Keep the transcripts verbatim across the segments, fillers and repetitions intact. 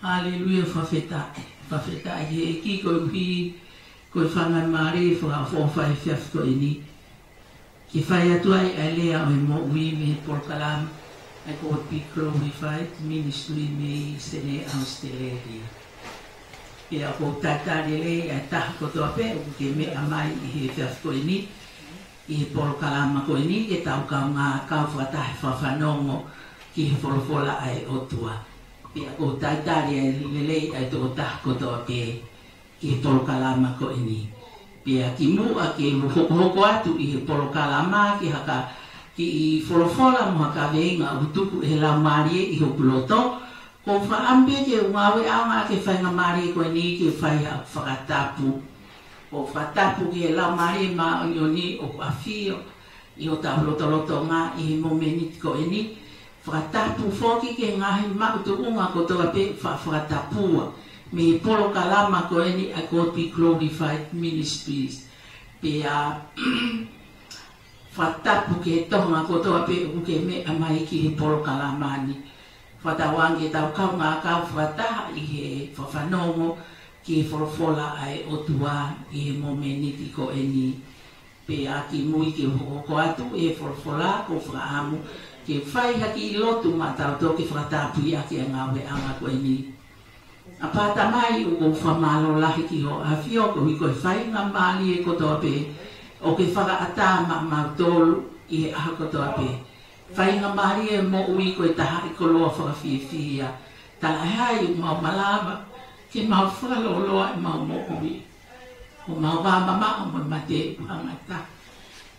Haleluia, fakafetaʻi. Fakafetaʻi he ʻEiki koeʻuhi ko e faingamālie fakaʻofoʻofa he efiafi ko eni ke fai atu ai ʻa e lea ʻo e moʻui mei he polokalama ʻa e God Be Glorified Ministry mei Senē, Australia. Pea ʻoku ou talitali lelei ʻa e taha kotoa pē ʻoku ke meʻa mai ʻi he efiafi ko eni, ʻi he polokalama ko eni, ke tau kaungā kau fakataha he fakafanongo ki he folofola ʻa e ʻOtua. Pea ʻoku ou talitali lelei ʻa e tokotaha kotoa pē ki he polokalama ko eni. Pea kimuʻa ke u hokohoko atu ʻi he polokalama ki ha kiʻi folofola mo ha kaveinga ʻoku tuku ʻe he Laumālie ʻi hoku loto, ʻoku ou fakaʻamu pē ke u ngāueʻanga ʻaki e faingamālie ko eni ke fai haʻaku fakatapu. ʻOku ou fakatapu ki he Laumālie Māʻoniʻoni ʻoku ʻafio ʻi hotau lotolotonga ʻi he momeniti ko eni. Fakatapu foki ki he ngaahi maʻu tuʻunga kotoa pē ʻoku faʻa fakatapua mei he polokalama ko eni ʻa e God Be Glorified Ministries. Pea fakatapu ki he toʻonga kotoa pē ʻoku ke meʻa mai ki he polokalama ni. Fakatauange ke tau kaungā kau fakataha ʻi he fakafanongo ki he folofola ʻa e ʻOtua ʻi he momeniti ko eni. Pea kimui ke u hokohoko atu ʻi he folofola, ʻoku ou fakaʻamu ke fai ha kiʻi lotu maʻatautolu ke fakatapui ʻaki ʻa e ngāueʻanga ko eni. ʻApā Tamai, ʻoku ou fakamālō lahi ki hoʻo ʻafio koeʻuhi ko e faingamālie kotoa pē ʻoku ke fakaʻatā maʻamautolu ʻi he ʻaho kotoa pē. Faingamālie moʻui ko e tahaʻi koloa fakafiefia. Talaʻehai ʻoku mau malava ke mau fakalōloa ʻemau moʻui. ʻOku mau vāmamaʻo mo e mate ʻoku hangata.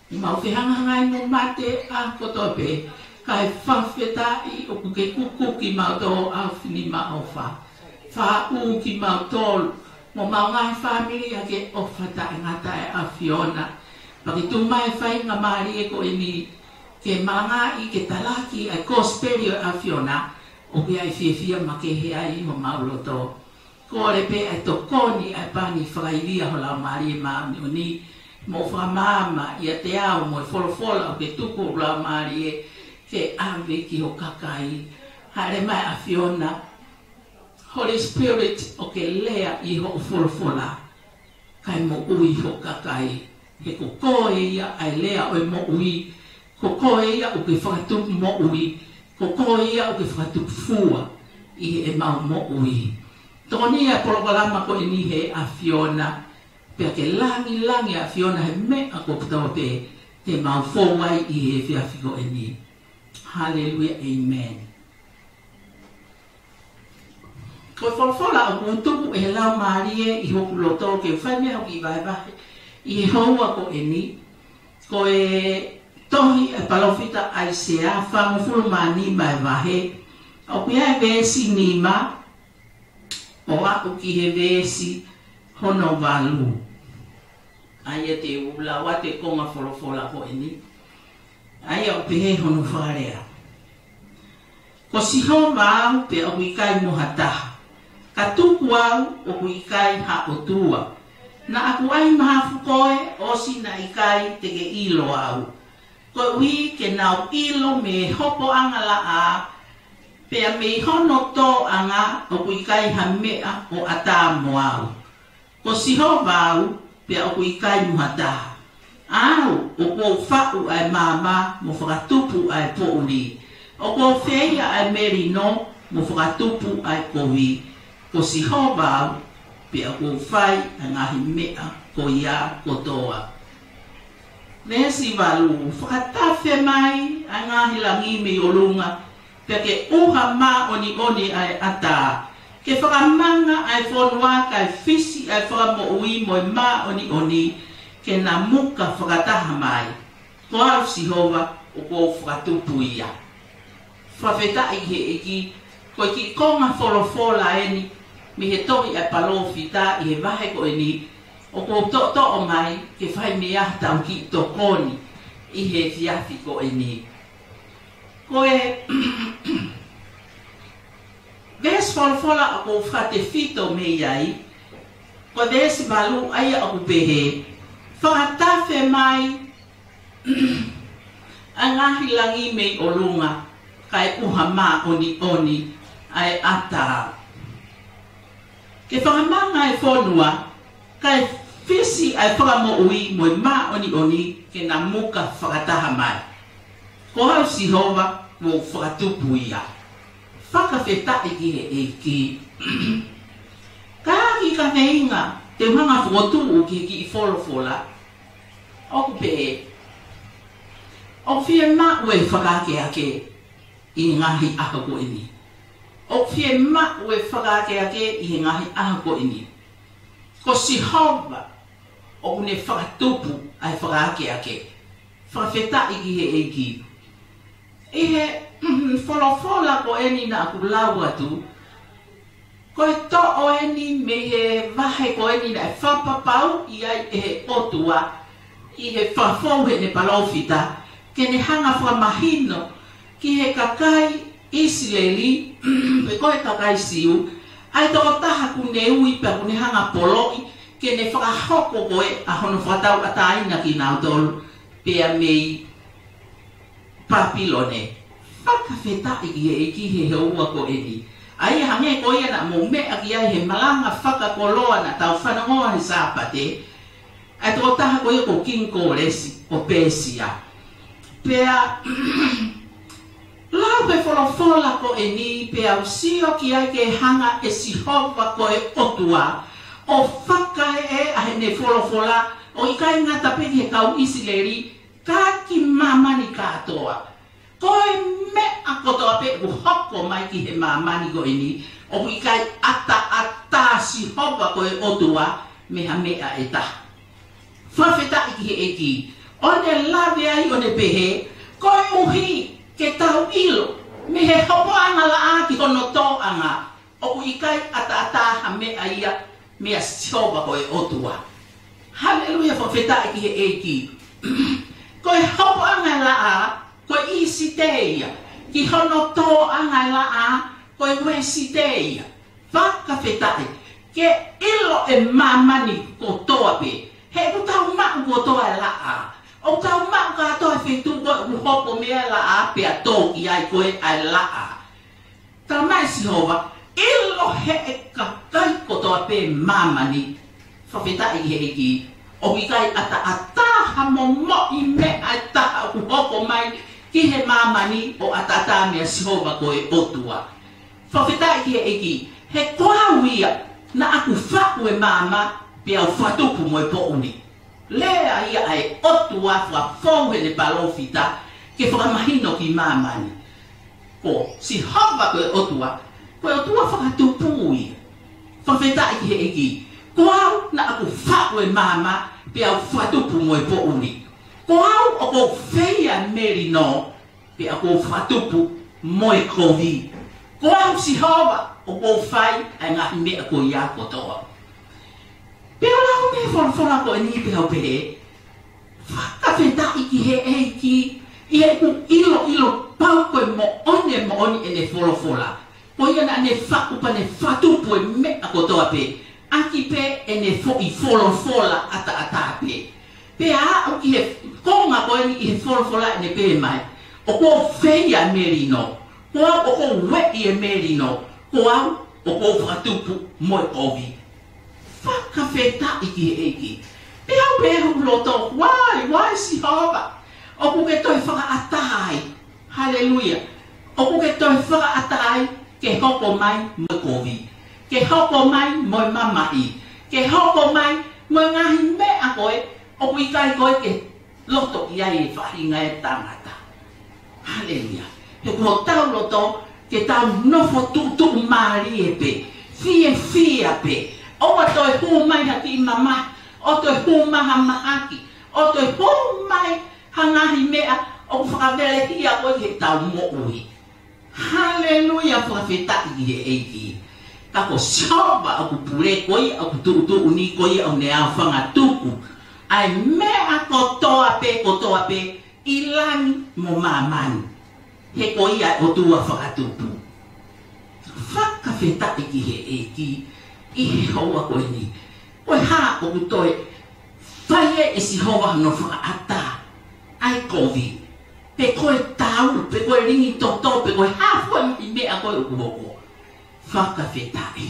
ʻOku mau fehangahangai mo mate ʻaho kotoa pē, kae fakafetaʻi ʻoku ke kuku kimautolu ʻAfio Finimaʻofa. Faʻu kimautolu mo homau ngaahi fāmili ʻaki e ʻofa taʻengata ʻa e ʻAfiona. Pea ke tuku mai e faingamālie ko eni ke malangaʻi ke talaki ʻa e kosipeli ʻo e ʻAfiona, ʻoku ʻi ai e fiefia makehe ai ʻi homau loto. Kole pē ʻa e tokoni ʻa e pani fakaivia ho Laumālie Māʻoniʻoni, mo fakamaama ʻiate au mo e folofola ʻoku ke tuku ho Laumālie ke ʻave ki ho kakai. Hāʻele mai ʻAfiona, Holy Spirit, ʻo ke lea ʻi hoʻo folofola, kae moʻui ho kakai. He ko koe ia ʻa e lea ʻo e moʻui, ko koe ia ʻoku ke fakatupu moʻui, ko koe ia ʻoku ke fakatupu fua ʻi heʻemau moʻui. Tokoni ʻa e polokalama ko eni he ʻAfiona, pea ke langilangi ʻAfiona he meʻa kotoa pē te mau fou ai ʻi he efiafi ko eni. Haleluia, amen. Ko e folofola ʻoku tuku ʻe he Laumālie ʻi hoku loto ke fai mei ai hoku kiʻi vahevahe ʻi he houa ko eni, ko e tohi ʻa e palōfita ʻAisea, fāngofulu mā nima e vahe, ʻoku ʻi ai e veesi nima ʻo aʻu ki he veesi hono valu. ʻA ia te u lau atu e konga folofola ko eni. ʻA ia ʻoku pehē hono fakalea: Ko Sihova au, pea ʻoku ʻikai mo ha taha. Ka tuku au, ʻoku ʻikai ha ʻotua. Naʻa ku ʻai mahafu koe, ʻosi naʻe ʻikai te ke ʻilo au. Koeʻuhi ke nau ʻilo mei he hopoʻanga laʻā, pea mei hono tōʻanga ʻoku ʻikai ha meʻa ʻo ʻatā mo au. Ko Sihova au, pea ʻoku ʻikai mo ha taha. ʻA au, ʻoku ou faʻu ʻa e maama mo fakatupu ʻa e poʻuli. ʻOku ou feia ʻa e melino mo fakatupu ʻa e kovi. Ko Sihova au, pea ʻoku ou fai ʻa e ngaahi meʻa ko ia kotoa. Veesi valu: Fakatafe mai ʻa e ngaahi langi mei ʻolunga, pea ke ʻuha māʻoniʻoni ʻa e ʻatā. Ke fakamanga ʻa e fonua kae fisi ʻa e fakamoʻui mo e māʻoniʻoni, ke na muka fakataha mai. Ko au Sihova ʻoku ou fakatupu ia. Fakafetaʻi he ʻEiki, ko e kiʻi konga folofola eni mei he tohi ʻa e palōfita ʻi he vahe ko eni, ʻoku ou toʻotoʻo mai ke fai mei ai haʻatau kiʻi tokoni ʻi he efiafi ko eni. Ko e veesi folofola ʻoku ou fakatefito mei ai, ko e veesi valu, ʻa ia ʻoku pehē: Fakatafe mai ʻa e ngaahi langi mei ʻolunga, kae ʻuha māʻoniʻoni ʻa e ʻatā. Ke fakamanga e fonua, kae fisi ʻa e fakamoʻui mo e māʻoniʻoni ke na muka fakataha mai. Ko au Sihova, ʻoku ou fakatupu ia. Fakafetaʻi ki he ʻEiki. Ka ki ka feinga, te u hanga fokotuʻu ki he kiʻi folofola. ʻOku pehē, ʻoku fiemaʻu e fakaakeake ʻi he ngaahi ʻaho ko eni. ʻOku fiemaʻu e fakaakeake ʻi he ngaahi ʻaho ko eni. Ko Sihova, ʻoku ne fakatupu ʻa e fakaakeake. Fakafetaʻi ki he ʻEiki. ʻI he, folofola ko eni naʻa ku lau atu, ko e toʻo eni mei he vahe ko eni naʻe fakapapauʻi ai ʻe he ʻOtua ʻi he fakafou heʻene palōfita, ke ne hanga fakamahino ki he kakai ʻIsileli, pe ko e kakai Siu, ʻa e tokotaha kuo ne ui pea kuo ne hanga poloʻi, ke ne fakahoko ko ē ʻa hono fakatauʻatāina kinautolu, pea mei Papilone. Fakafetaʻi ki he ʻEiki he houa ko eni. ʻA ia hangē ko ia naʻa mou meʻa ki ai he malanga fakakoloa naʻa tau fanongoa he Sāpate, ʻa e tokotaha ko ia ko Kingi Kōlesi ʻo Pēsia. Pea, lau he folofola ko eni, pea u sio ki ai ke hanga ʻe Sihova ko e ʻOtua ʻo fakaeʻa heʻene folofola, ʻo ʻikai ngata pē ki he kau ʻIsileli, ka ki māmani kātoa. Ko e meʻa kotoa pē ʻoku hoko mai ki he māmani ko eni, ʻoku ʻikai ʻataʻatā Sihova ko e ʻOtua mei ha meʻa ʻe taha. Fakafetaʻi ki he ʻEiki. ʻO ne lave ai ʻo ne pehē, koeʻuhi ke tau ʻilo mei he hopoʻanga laʻā ki hono tōʻanga, ʻoku ʻikai ʻataʻatā ha meʻa ia meia Sihova ko e ʻOtua. Haleluia, fakafetaʻi ki he ʻEiki. Ko e hopoʻanga laʻā, ko e ʻīsite ia. Ki hono tōʻanga laʻā, ko e uēsite ia. Fakafetaʻi. Ke ʻilo e māmani kotoa pē. He ʻoku tau maʻu kotoa e laʻā. ʻOku tau maʻu kātoa e feituʻu ko ē ʻoku hopo mei ai e laʻā pea tō ki ai ko ē ʻa e laʻā. Talamai ʻe Sihova, ʻilo he ʻe kakai kotoa pē māmani. Fakafetaʻi ki he ʻEiki. ʻOku ʻikai ʻataʻatā ha momoʻi meʻa ʻe taha ʻoku hoko mai ki he māmani ʻo ʻataʻatā meia Sihova ko e ʻOtua. Fakafetaʻi ki he ʻEiki. He ko au ia naʻa ku faʻu e maama pea u fakatupu mo e poʻuli. Lea ia ʻa e ʻOtua fakafou heʻene palōfita ke fakamahino ki māmani. Ko Sihova ko e ʻOtua, ko e ʻOtua fakatupu ia. Fakafetaʻi ki he ʻEiki. Ko au naʻa ku faʻu e maama pea u fakatupu mo e poʻuli. Ko au ʻoku ou feia e melino, pea ʻoku ou fakatupu mo e kovi. Ko au Sihova ʻoku ou fai ʻa e ngaahi meʻa ko ia kotoa. Pea u lau mei he folofola ko eni pea u pehē, fakafetaʻi ki he ʻEiki, ʻi heʻeku ʻiloʻilo pau ko e moʻoni, moʻoni ʻene folofola. Ko ia naʻa ne faʻu pea ne fakatupu e meʻa kotoa pē, ʻaki pē ʻene foʻi folofola ʻataʻatā pē. Pea aʻu ki he konga ko eni ʻi he folofola ʻene pehē mai, ʻoku ou feia e melino, ko au ʻoku ou ueʻi e melino, ko au ʻoku ou fakatupu mo e kovi. Fakafetaʻi ki he ʻEiki. Pea u pehē ʻi hoku loto, why, why Sihova? ʻOku ke toe fakaʻatā ai. Haleluia. ʻOku ke toe fakaʻatā ai ke hoko mai mo e kovi. Ke hoko mai mo e mamahi. Ke hoko mai mo e ngaahi meʻa ko ē ʻoku ʻikai ko ē ke loto ki ai e faʻahinga e tangata. Haleluia. He ko hotau loto ke tau nofo tuʻutuʻumālie pē, fiefia pē. ʻOua toe hū mai ha kiʻi mamahi, ʻoua toe hū mai ha mahaki, ʻoua toe hū mai ha ngaahi meʻa ʻoku fakavelehia ko ē heʻetau moʻui. Haleluia, fakafetaʻi ki he ʻEiki. Ka ko Sihova ʻoku pule, ko ia ʻoku tuʻutuʻuni, ko ia ʻoku ne aofangatuku ʻa e meʻa kotoa pē, kotoa pē, ʻi langi mo māmani. He ko ia e ʻOtua fakatupu. Fakafetaʻi ki he ʻEiki ʻi he houa ko eni. Ko e hā ʻoku toe fai ai ʻe Sihova hono fakaʻatā ʻa e kovi, pe ko e tau, pe ko e lingi toto, pe ko e hā fua e meʻa ko ē ʻoku hoko? Fakafetaʻi.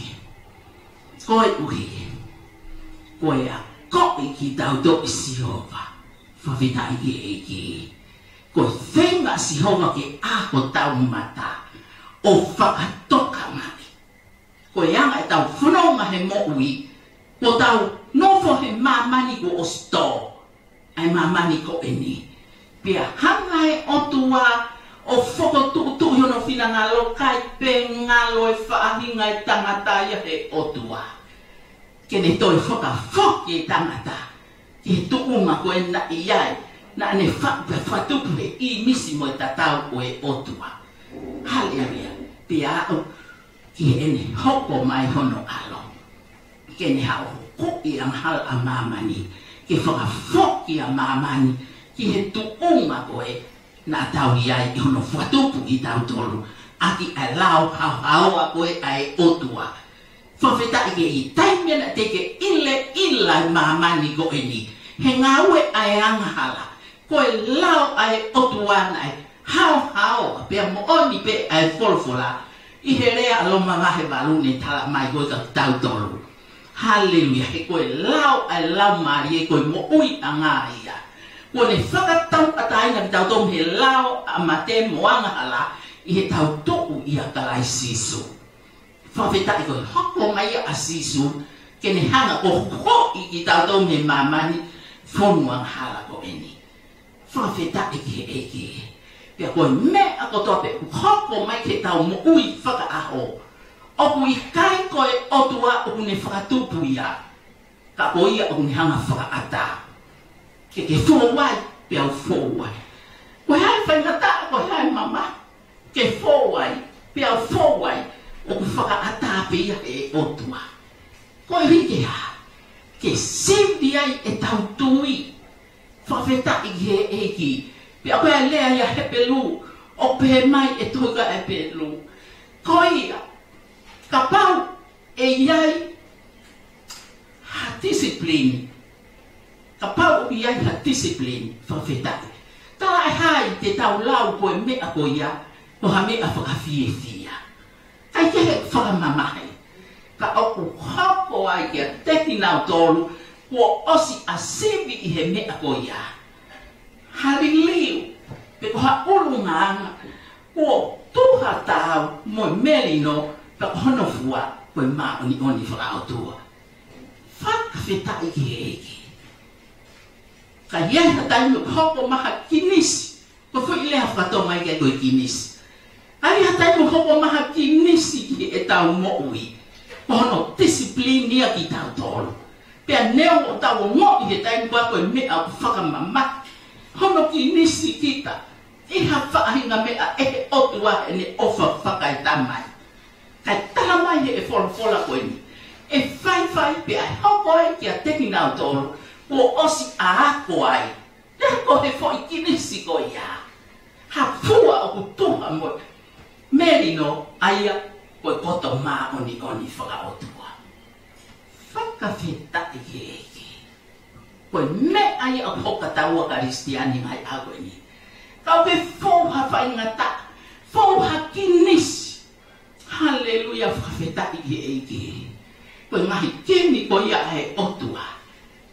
Koeʻuhi ko e akoʻi kitautolu ʻe Sihova. Fakafetaʻi ki he ʻEiki. Ko e feinga ʻa Sihova ke ʻā hotau mata ʻo fakatokangaʻi ko e anga ʻetau fononga he moʻui, kuo tau nofo he māmani kuo ʻosi tō ʻa e māmani ko eni. Pea hanga ʻe he ʻOtua ʻo fokotuʻutuʻu ʻi hono finangalo, ʻikai pē ngalo e faʻahinga ʻo e tangata ia ʻe he ʻOtua ke ne toe fakafoki e tangata ki he tuʻunga ko ē naʻe ʻi ai, naʻa ne fa-, fakatupu he ʻīmisi mo e tatau ʻo e ʻOtua. Haleluia. Pea aʻu ki heʻene hoko mai hono ʻAlo ke ne haʻu ʻo hukuʻi e angahala ʻa māmani, ke fakafoki ʻa māmani ki he tuʻunga ko ē naʻa tau ʻi ai ʻi hono fakatupu kitautolu ʻaki ʻa e lao haohaoa ko ē ʻa e ʻOtua. Fakafetaʻi ki he ʻEiki. Taimi naʻe teʻeki ʻiloʻilo ʻe māmani ko eni he ngāue ʻa e angahala, ko e lao ʻa e ʻOtua naʻe haohaoa, pea moʻoni pē ʻa e folofola ʻi he lea ʻa Loma vahe valu ne tala mai ko ē kia kitautolu. Haleluia. He ko e lao ʻa e Laumālie ko e moʻuiʻanga ia. Kuo ne fakatauʻatāina kitautolu mei he lao ʻa mate mo angahala ʻi heʻetau tuʻu ʻia Kalaisi Sīsū. Fakafetaʻi ko e hoko mai ʻa Sīsū ke ne hanga ʻo hoʻi kitautolu mei he māmani fonu angahala ko eni. Fakafetaʻi ki he ʻEiki. Pea ko e meʻa kotoa pē ʻoku hoko mai ki heʻetau moʻui fakaʻaho, ʻoku ʻikai ko e ʻOtua ʻoku ne fakatupu ia, ka ko ia ʻoku ne hanga ʻo fakaʻatā. Ke ke fou ai, peau fou ai. Ko e hā e faingataʻa, ko e hā e mamahi, ke fou ai, peau fou ai, ʻoku fakaʻatā pē ia ʻe he ʻOtua. Koeʻuhi ke hā? Ke sivi ai ʻetau tui. Fakafetaʻi ki he ʻEiki. Pea ko e lea ia ʻa Hepelū, ʻoku pehē mai ʻe he tohi ko ia ʻa Hepelū, ko ia, kapau ʻe ʻi ai ha discipline, kapau ʻoku ʻi ai ha discipline, fakafetaʻi, talaʻehai te tau lau ko e meʻa ko ia ko ha meʻa fakafiefia. ʻIkai ke he fakamamahi, ka ʻoku hoko ai kiate kinautolu kuo ʻosi ʻa sivi ʻi he meʻa ko ia. Ha liliu, pe ko ha ʻulungaanga, kuo tuha taau mo e melino, ka ko hono fua ko e māʻoniʻoni fakaʻotua. Fakafetaʻi ki he ʻEiki. Ka ʻi ai ha taimi ʻoku hoko mai ha kinisi, ko e foʻi lea faka-Tonga ia ko e kinisi. ʻI ai ha taimi ʻoku hoko mai ha kinisi ki heʻetau moʻui, ko hono discipline ia kitautolu. Pea neongo ʻoku tau ongoʻi he taimi ko ia ko e meʻa ʻoku fakamamahi hono kinisi kita, ʻi ha faʻahinga meʻa ʻe he ʻOtua ʻene ʻofa fakaetamai. Kae tala mai ʻe he folofola ko eni, ʻe faifai pea ʻe hoko ai kiate kinautolu kuo ʻosi ʻa ako ai. Pea ko e foʻi kinisi ko ia, ha fua ʻoku tuha mo e melino, ʻa ia ko e poto māʻoniʻoni fakaʻotua. Fakafetaʻi ki he ʻEiki. Ko e meʻa ia ʻoku hoko ki he taua Kalisitiane ʻi he ngaahi ʻaho ko eni. Kapau ʻe fou ha faingataʻa, fou ha kinisi, haleluia, fakafetaʻi ki he ʻEiki. Ko e ngaahi kini ko ia ʻa e ʻOtua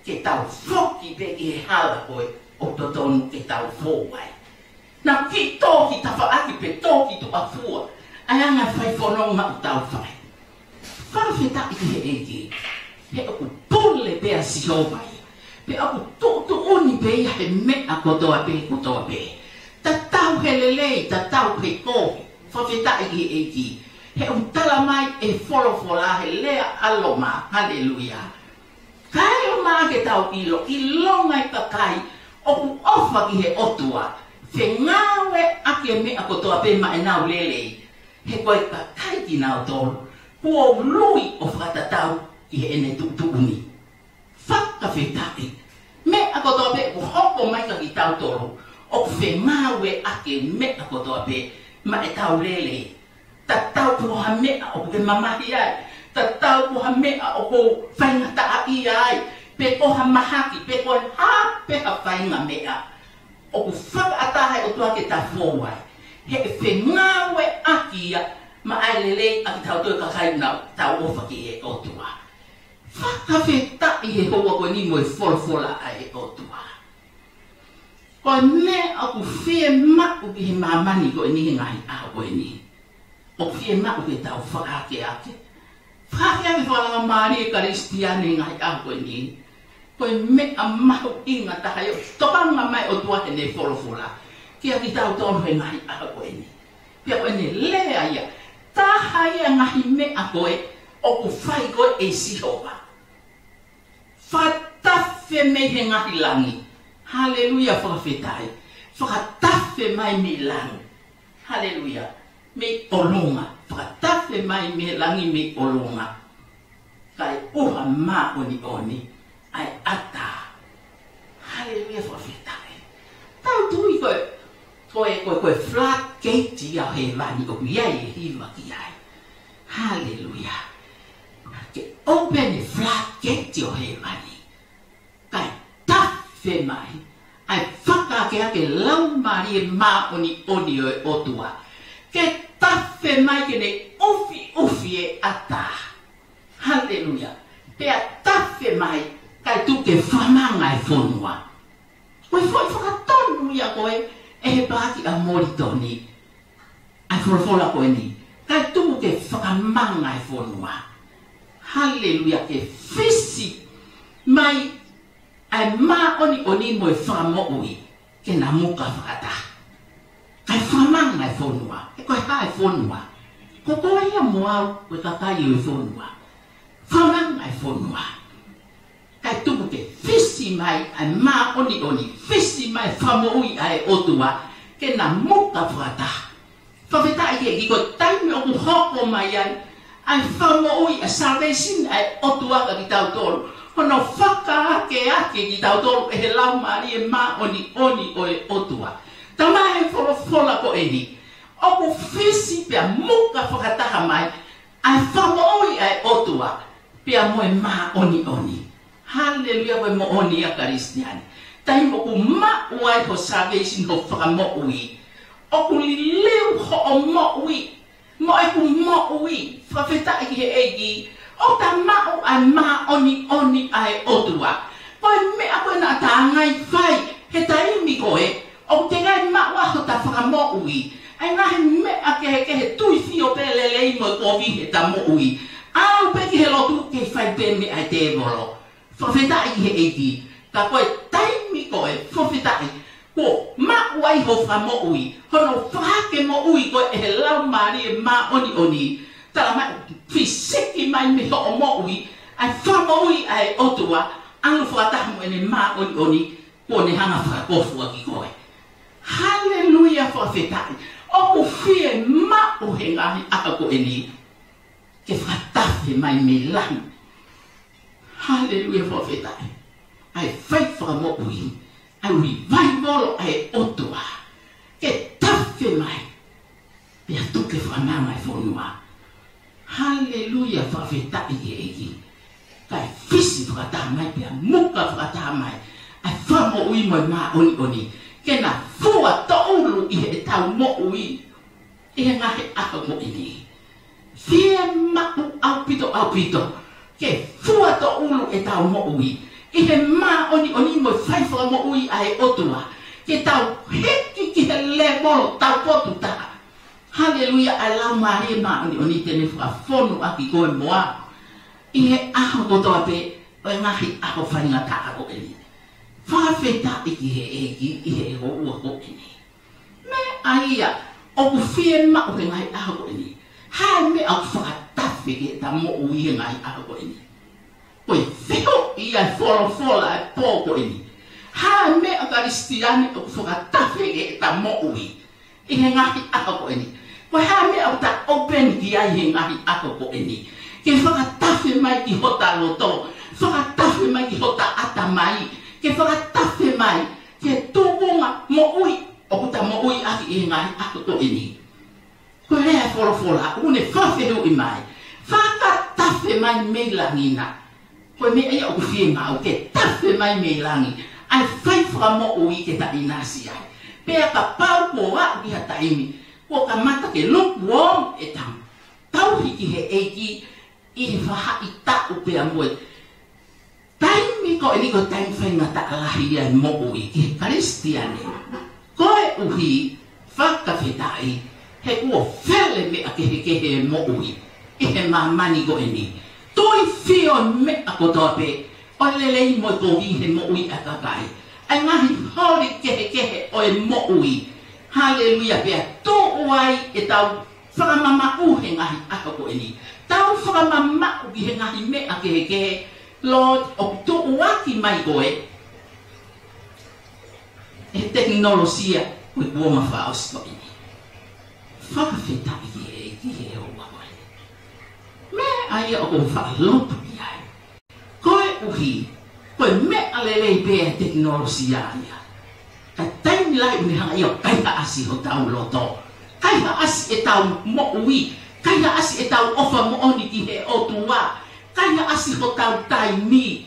ke tau foki pē ki he hala ko ē ʻoku totonu ke tau fou ai. Naʻa ke tō ki tafaʻaki pe tō ki tuʻa fua, ʻa e anga e fai fononga ʻoku tau fai. Fakafetaʻi ki he ʻEiki. He ʻoku pule pē ʻa Sihova ia, pea ʻoku tuʻutuʻuni pē ia he meʻa kotoa pē, kotoa pē. Tatau he lelei, tatau he kovi. Fakafetaʻi ki he ʻEiki. He ʻoku tala mai ʻe he folofola he lea ʻa Loma, haleluia, kae ʻumaʻā ke tau ʻilo, ʻilonga e kakai ʻoku ʻofa ki he ʻOtua, fengāueʻaki e meʻa kotoa pē maʻa ʻenau lelei. He ko e kakai kinautolu kuo ului ʻo fakatatau ki heʻene tuʻutuʻuni. Fakafetaʻi. Meʻa kotoa pē ʻoku hoko mai kiate kitautolu, ʻoku fengāueʻaki e meʻa kotoa pē maʻa ʻetau lelei. Tatau ko ha meʻa ʻoku ke mamahi ai, tatau ko ha meʻa ʻoku faingataʻaʻia ai, pe ko ha mahaki, pe ko e hā pē ha faʻahinga meʻa, ʻoku fakaʻatā ʻe he ʻOtua ke ta fou ai. He ʻe fengāueʻaki ia maʻa e lelei ʻa kitautolu kakai naʻa tau ʻofa ki he ʻOtua. Fakafetaʻi he houa ko eni mo e folofola ʻa e ʻOtua. Ko e meʻa ʻoku fiemaʻu ki he māmani ko eni he ngaahi ʻaho ko eni, ʻoku fiemaʻu ke tau fakaakeake. Fakaakeake fakalaumālie Kalisitiane he ngaahi ʻaho ko eni. Ko e meʻa mahuʻinga taha ia ʻoku tokanga mai ʻOtua heʻene folofola kia kitautolu he ngaahi ʻaho ko eni. Pea ko ʻene lea ia, taha ia ngaahi meʻa ko ē ʻoku fai ko ē ʻe Sihova. Fakatafe mei he ngaahi langi. Haleluia, fakafetaʻi. Fakatafe mai mei langi. Haleluia. Mei ʻolunga. Fakatafe mai mei langi mei ʻolunga. Kae ʻoua māʻoniʻoni ʻa e ʻatā. Haleluia, fakafetaʻi. Tau tui ko e, ko e, ko e, ko e floodgate ia ʻo hēvani ʻoku ʻi ai e hiva ki ai. Haleluia. Ke open e floodgate ʻo hēvani. Kae tafe mai ʻa e fakaakeake Laumālie Māʻoniʻoni ʻo e ʻOtua. Ke tafe mai ke ne ʻufiʻufi e ʻatā. Haleluia. Pea tafe mai, kae tuku ke fakamanga e fonua. Ko e foʻi fakatonu ia ko ē ʻe he paaki ʻa Molitoni. ʻA e folofola ko eni. Kae tuku ke fakamanga e fonua. Haleluia, ke fisi mai ʻa e māʻoniʻoni mo e fakamoʻui ke na muka fakataha. Kae fakamanga e fonua. He ko e hā e fonua? Ko koe ia mo au, ko e kakai ʻo e fonua. Fakamanga e fonua. Kae tuku ke fisi mai ʻa e māʻoniʻoni, fisi mai e fakamoʻui ʻa e ʻOtua, ke na muka fakataha. Fakafetaʻi ki he ʻEiki, ko e taimi ʻoku hoko mai ai ʻa e fakamoʻui, ʻa e salvation ʻa e ʻOtua kia kitautolu. Hono fakaakeake kitautolu ʻe he Laumālie Māʻoniʻoni ʻo e ʻOtua. Talamai ʻe he folofola ko eni, ʻoku fisi pea muka fakataha mai ʻa e fakamoʻui ʻa e ʻOtua pea mo e māʻoniʻoni. Haleluia, ko e moʻoni ia Kalisitiane. Taimi ʻoku maʻu ai ho salvation, ho fakamoʻui, ʻoku liliu hoʻo moʻui mo ʻeku moʻui. Fakafetaʻi ki he ʻEiki. ʻOku ta maʻu ʻa e māʻoniʻoni ʻa e ʻOtua. Ko e meʻa ko ē naʻa ta ngai fai he taimi ko ē, ʻoku teʻeki ai maʻu ʻa hota fakamoʻui. ʻA e ngaahi meʻa kehekehe, tuifio pē lelei mo e kovi heʻeta moʻui. Aʻu pē ki he lotu ke fai pē meʻa ʻa e tēvolo. Fakafetaʻi ki he ʻEiki. Ka ko e taimi ko ē, fakafetaʻi, kuo maʻu ai ho fakamoʻui, hono fakahake moʻui ko ē ʻe he Laumālie Māʻoniʻoni. Talamai, fisiki mai mei hoʻo moʻui ʻa e fakamoʻui ʻa e ʻOtua, ʻalu fakataha mo ʻene māʻoniʻoni, kuo ne hanga fakakofuʻaki koe. Haleluia, fakafetaʻi. ʻOku fiemaʻu he ngaahi ʻaho ko eni ke fakatafe mai mei langi. Haleluia, fakafetaʻi. ʻA e fai fakamoʻui, ʻa e revival ʻa e ʻOtua, ke tafe mai pea tuku ke fakamanga e fonua. Haleluia, fakafetaʻi ki he ʻEiki. Kae fisi fakataha mai pea muka fakataha mai ʻa e fakamoʻui mo e māʻoniʻoni, ke na fua toʻulu ʻi heʻetau moʻui ʻi he ngaahi ʻaho ko eni. Fiemaʻu ʻaupito, ʻaupito ke fua toʻulu ʻetau moʻui ʻi he māʻoniʻoni mo e fai fakamoʻui ʻa e ʻOtua, ke tau hiki ki he lēvolo taupotu taha. Haleluia, ʻa e Laumālie Māʻoniʻoni te ne fakafonu ʻaki koe mo au ʻi he ʻaho kotoa pē ʻo e ngaahi ʻaho faingataʻa ko eni. Fakafetaʻi ki he ʻEiki ʻi he houa ko eni. Meʻa ia ʻoku fiemaʻu he ngaahi ʻaho ko eni. Hā e meʻa ʻoku fakatafe ki heʻeta moʻui he ngaahi ʻaho ko eni? Ko e fehuʻi ia ʻa e folofola ʻa e pō ko eni. Hā e meʻa Kalisitiane ʻoku fakatafe ki heʻeta moʻui ʻi he ngaahi ʻaho ko eni? Ko e hā e meʻa ʻoku ta open ki ai he ngaahi ʻaho ko eni? Ke fakatafe mai ki hota loto, fakatafe mai ki hota ʻatamai, ke fakatafe mai ki he tuʻunga moʻui ʻoku ta moʻui ʻaki ʻi he ngaahi ʻaho ko eni. Ko e lea ʻa e folofola, ʻoku ne fakafehuʻi mai, fakatafe mai mei langi na. Ko e meʻa ia ʻoku fiemaʻu, ke tafe mai mei langi ʻa e fai fakamoʻui ke ta ʻinasi ai. Pea kapau kuo aʻu ki ha taimi kuo kamata ke lukewarm ʻeta tauhi ki he ʻEiki ʻi he faʻahitaʻu pea mo e taimi ko eni ko e taimi faingataʻa lahi ia e moʻui ki he Kalisitiane. Koeʻuhi fakafetaʻi he kuo fele meʻa kehekehe e moʻui ʻi he māmani ko eni. Tuifio meʻa kotoa pē ʻo e lelei mo e kovi he moʻui ʻa e kakai. ʻA e ngaahi holi kehekehe ʻo e moʻui. Haleluia, pea tuʻu ai ʻetau fakamamaʻu he ngaahi ʻaho ko eni. Tau fakamamaʻu ki he ngaahi meʻa kehekehe, Lord, ʻoku tuʻuaki mai ko e, e tekinolosia ko e kuonga fakaʻosi ko eni. Fakafetaʻi ki he ʻEiki he ʻaho ko eni. Meʻa ia ʻoku ou faʻa lotu ki ai. Koeʻuhi, ko e meʻa lelei pē e tekinolosia ia. Ka taimi lahi ʻoku ne hanga ia ʻo kaihaʻasi hotau loto. Kaihaʻasi ʻetau moʻui. Kaihaʻasi ʻetau ʻofa moʻoni ki he ʻOtua. Kaihaʻasi hotau taimi.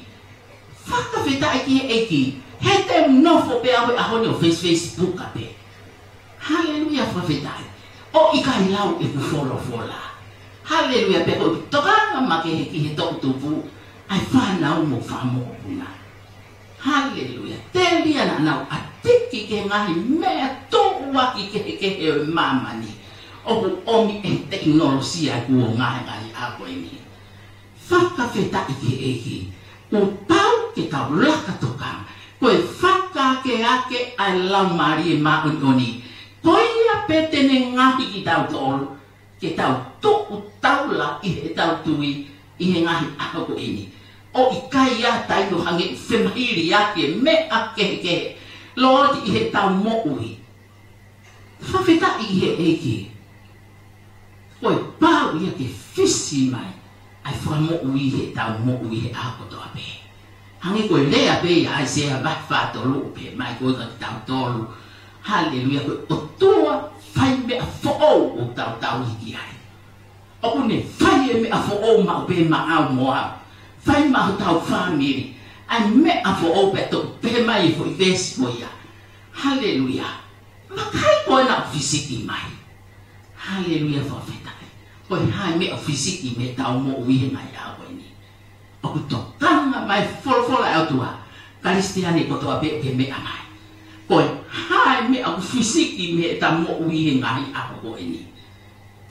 Fakafetaʻi ki he ʻEiki. He te u nofo pē au he ʻaho ni ʻo face Facebook pē. Haleluia, fakafetaʻi. ʻOku ʻikai lau ʻeku folofola. Haleluia, pea ko e tokanga makehe ki he toʻutupu ʻa e fānau mo e fanga mokopuna. Haleluia. Telia naʻa nau ʻatiki ki he ngaahi meʻa tuʻuaki kehekehe ʻo e māmani ʻoku ʻomi ʻe he tekinolosia ʻi he kuonga he ngaahi ʻaho ko eni. Fakafetaʻi ki he ʻEiki. Kuo pau ke tau laka tokanga. Ko e fakaakeake ʻa e Laumālie Māʻoniʻoni. Ko ia pē te ne ngaohi kitautolu ke tau tuʻu taula ʻi heʻetau tui ʻi he ngaahi ʻaho ko eni. ʻOku ʻikai ha taimi ʻo hangē ʻoku femahili ʻaki e meʻa kehekehe, Lord, ʻi heʻetau moʻui. Fakafetaʻi ki he ʻEiki. Ko e pau ia ke fisi mai ʻa e fakamoʻui heʻetau moʻui he ʻaho kotoa pē. Hangē ko e lea pē ia ʻa ʻAisea vahe fā tolu ʻoku pehē mai ko e ka kitautolu. Haleluia, ko e ʻOtua fai meʻa foʻou ʻoku tau tauhi ki ai. ʻOku ne fai e meʻa foʻou maʻu pē maʻau mo au. Fai maʻa hotau fāmili ʻa e meʻa foʻou pea toki pehē mai e foʻi veesi ko ia. Haleluia. Vakai ko ena ʻoku fisiki mai. Haleluia, fakafetaʻi. Ko e hā e meʻa ʻoku fisiki mei heʻetau moʻui he ngaahi ʻaho ko eni? ʻOku tokanga mai folofola ʻa e ʻOtua, Kalisitiane kotoa pē ʻoku ke meʻa mai. Ko e hā e meʻa ʻoku fisiki mei heʻetau moʻui he ngaahi ʻaho ko eni?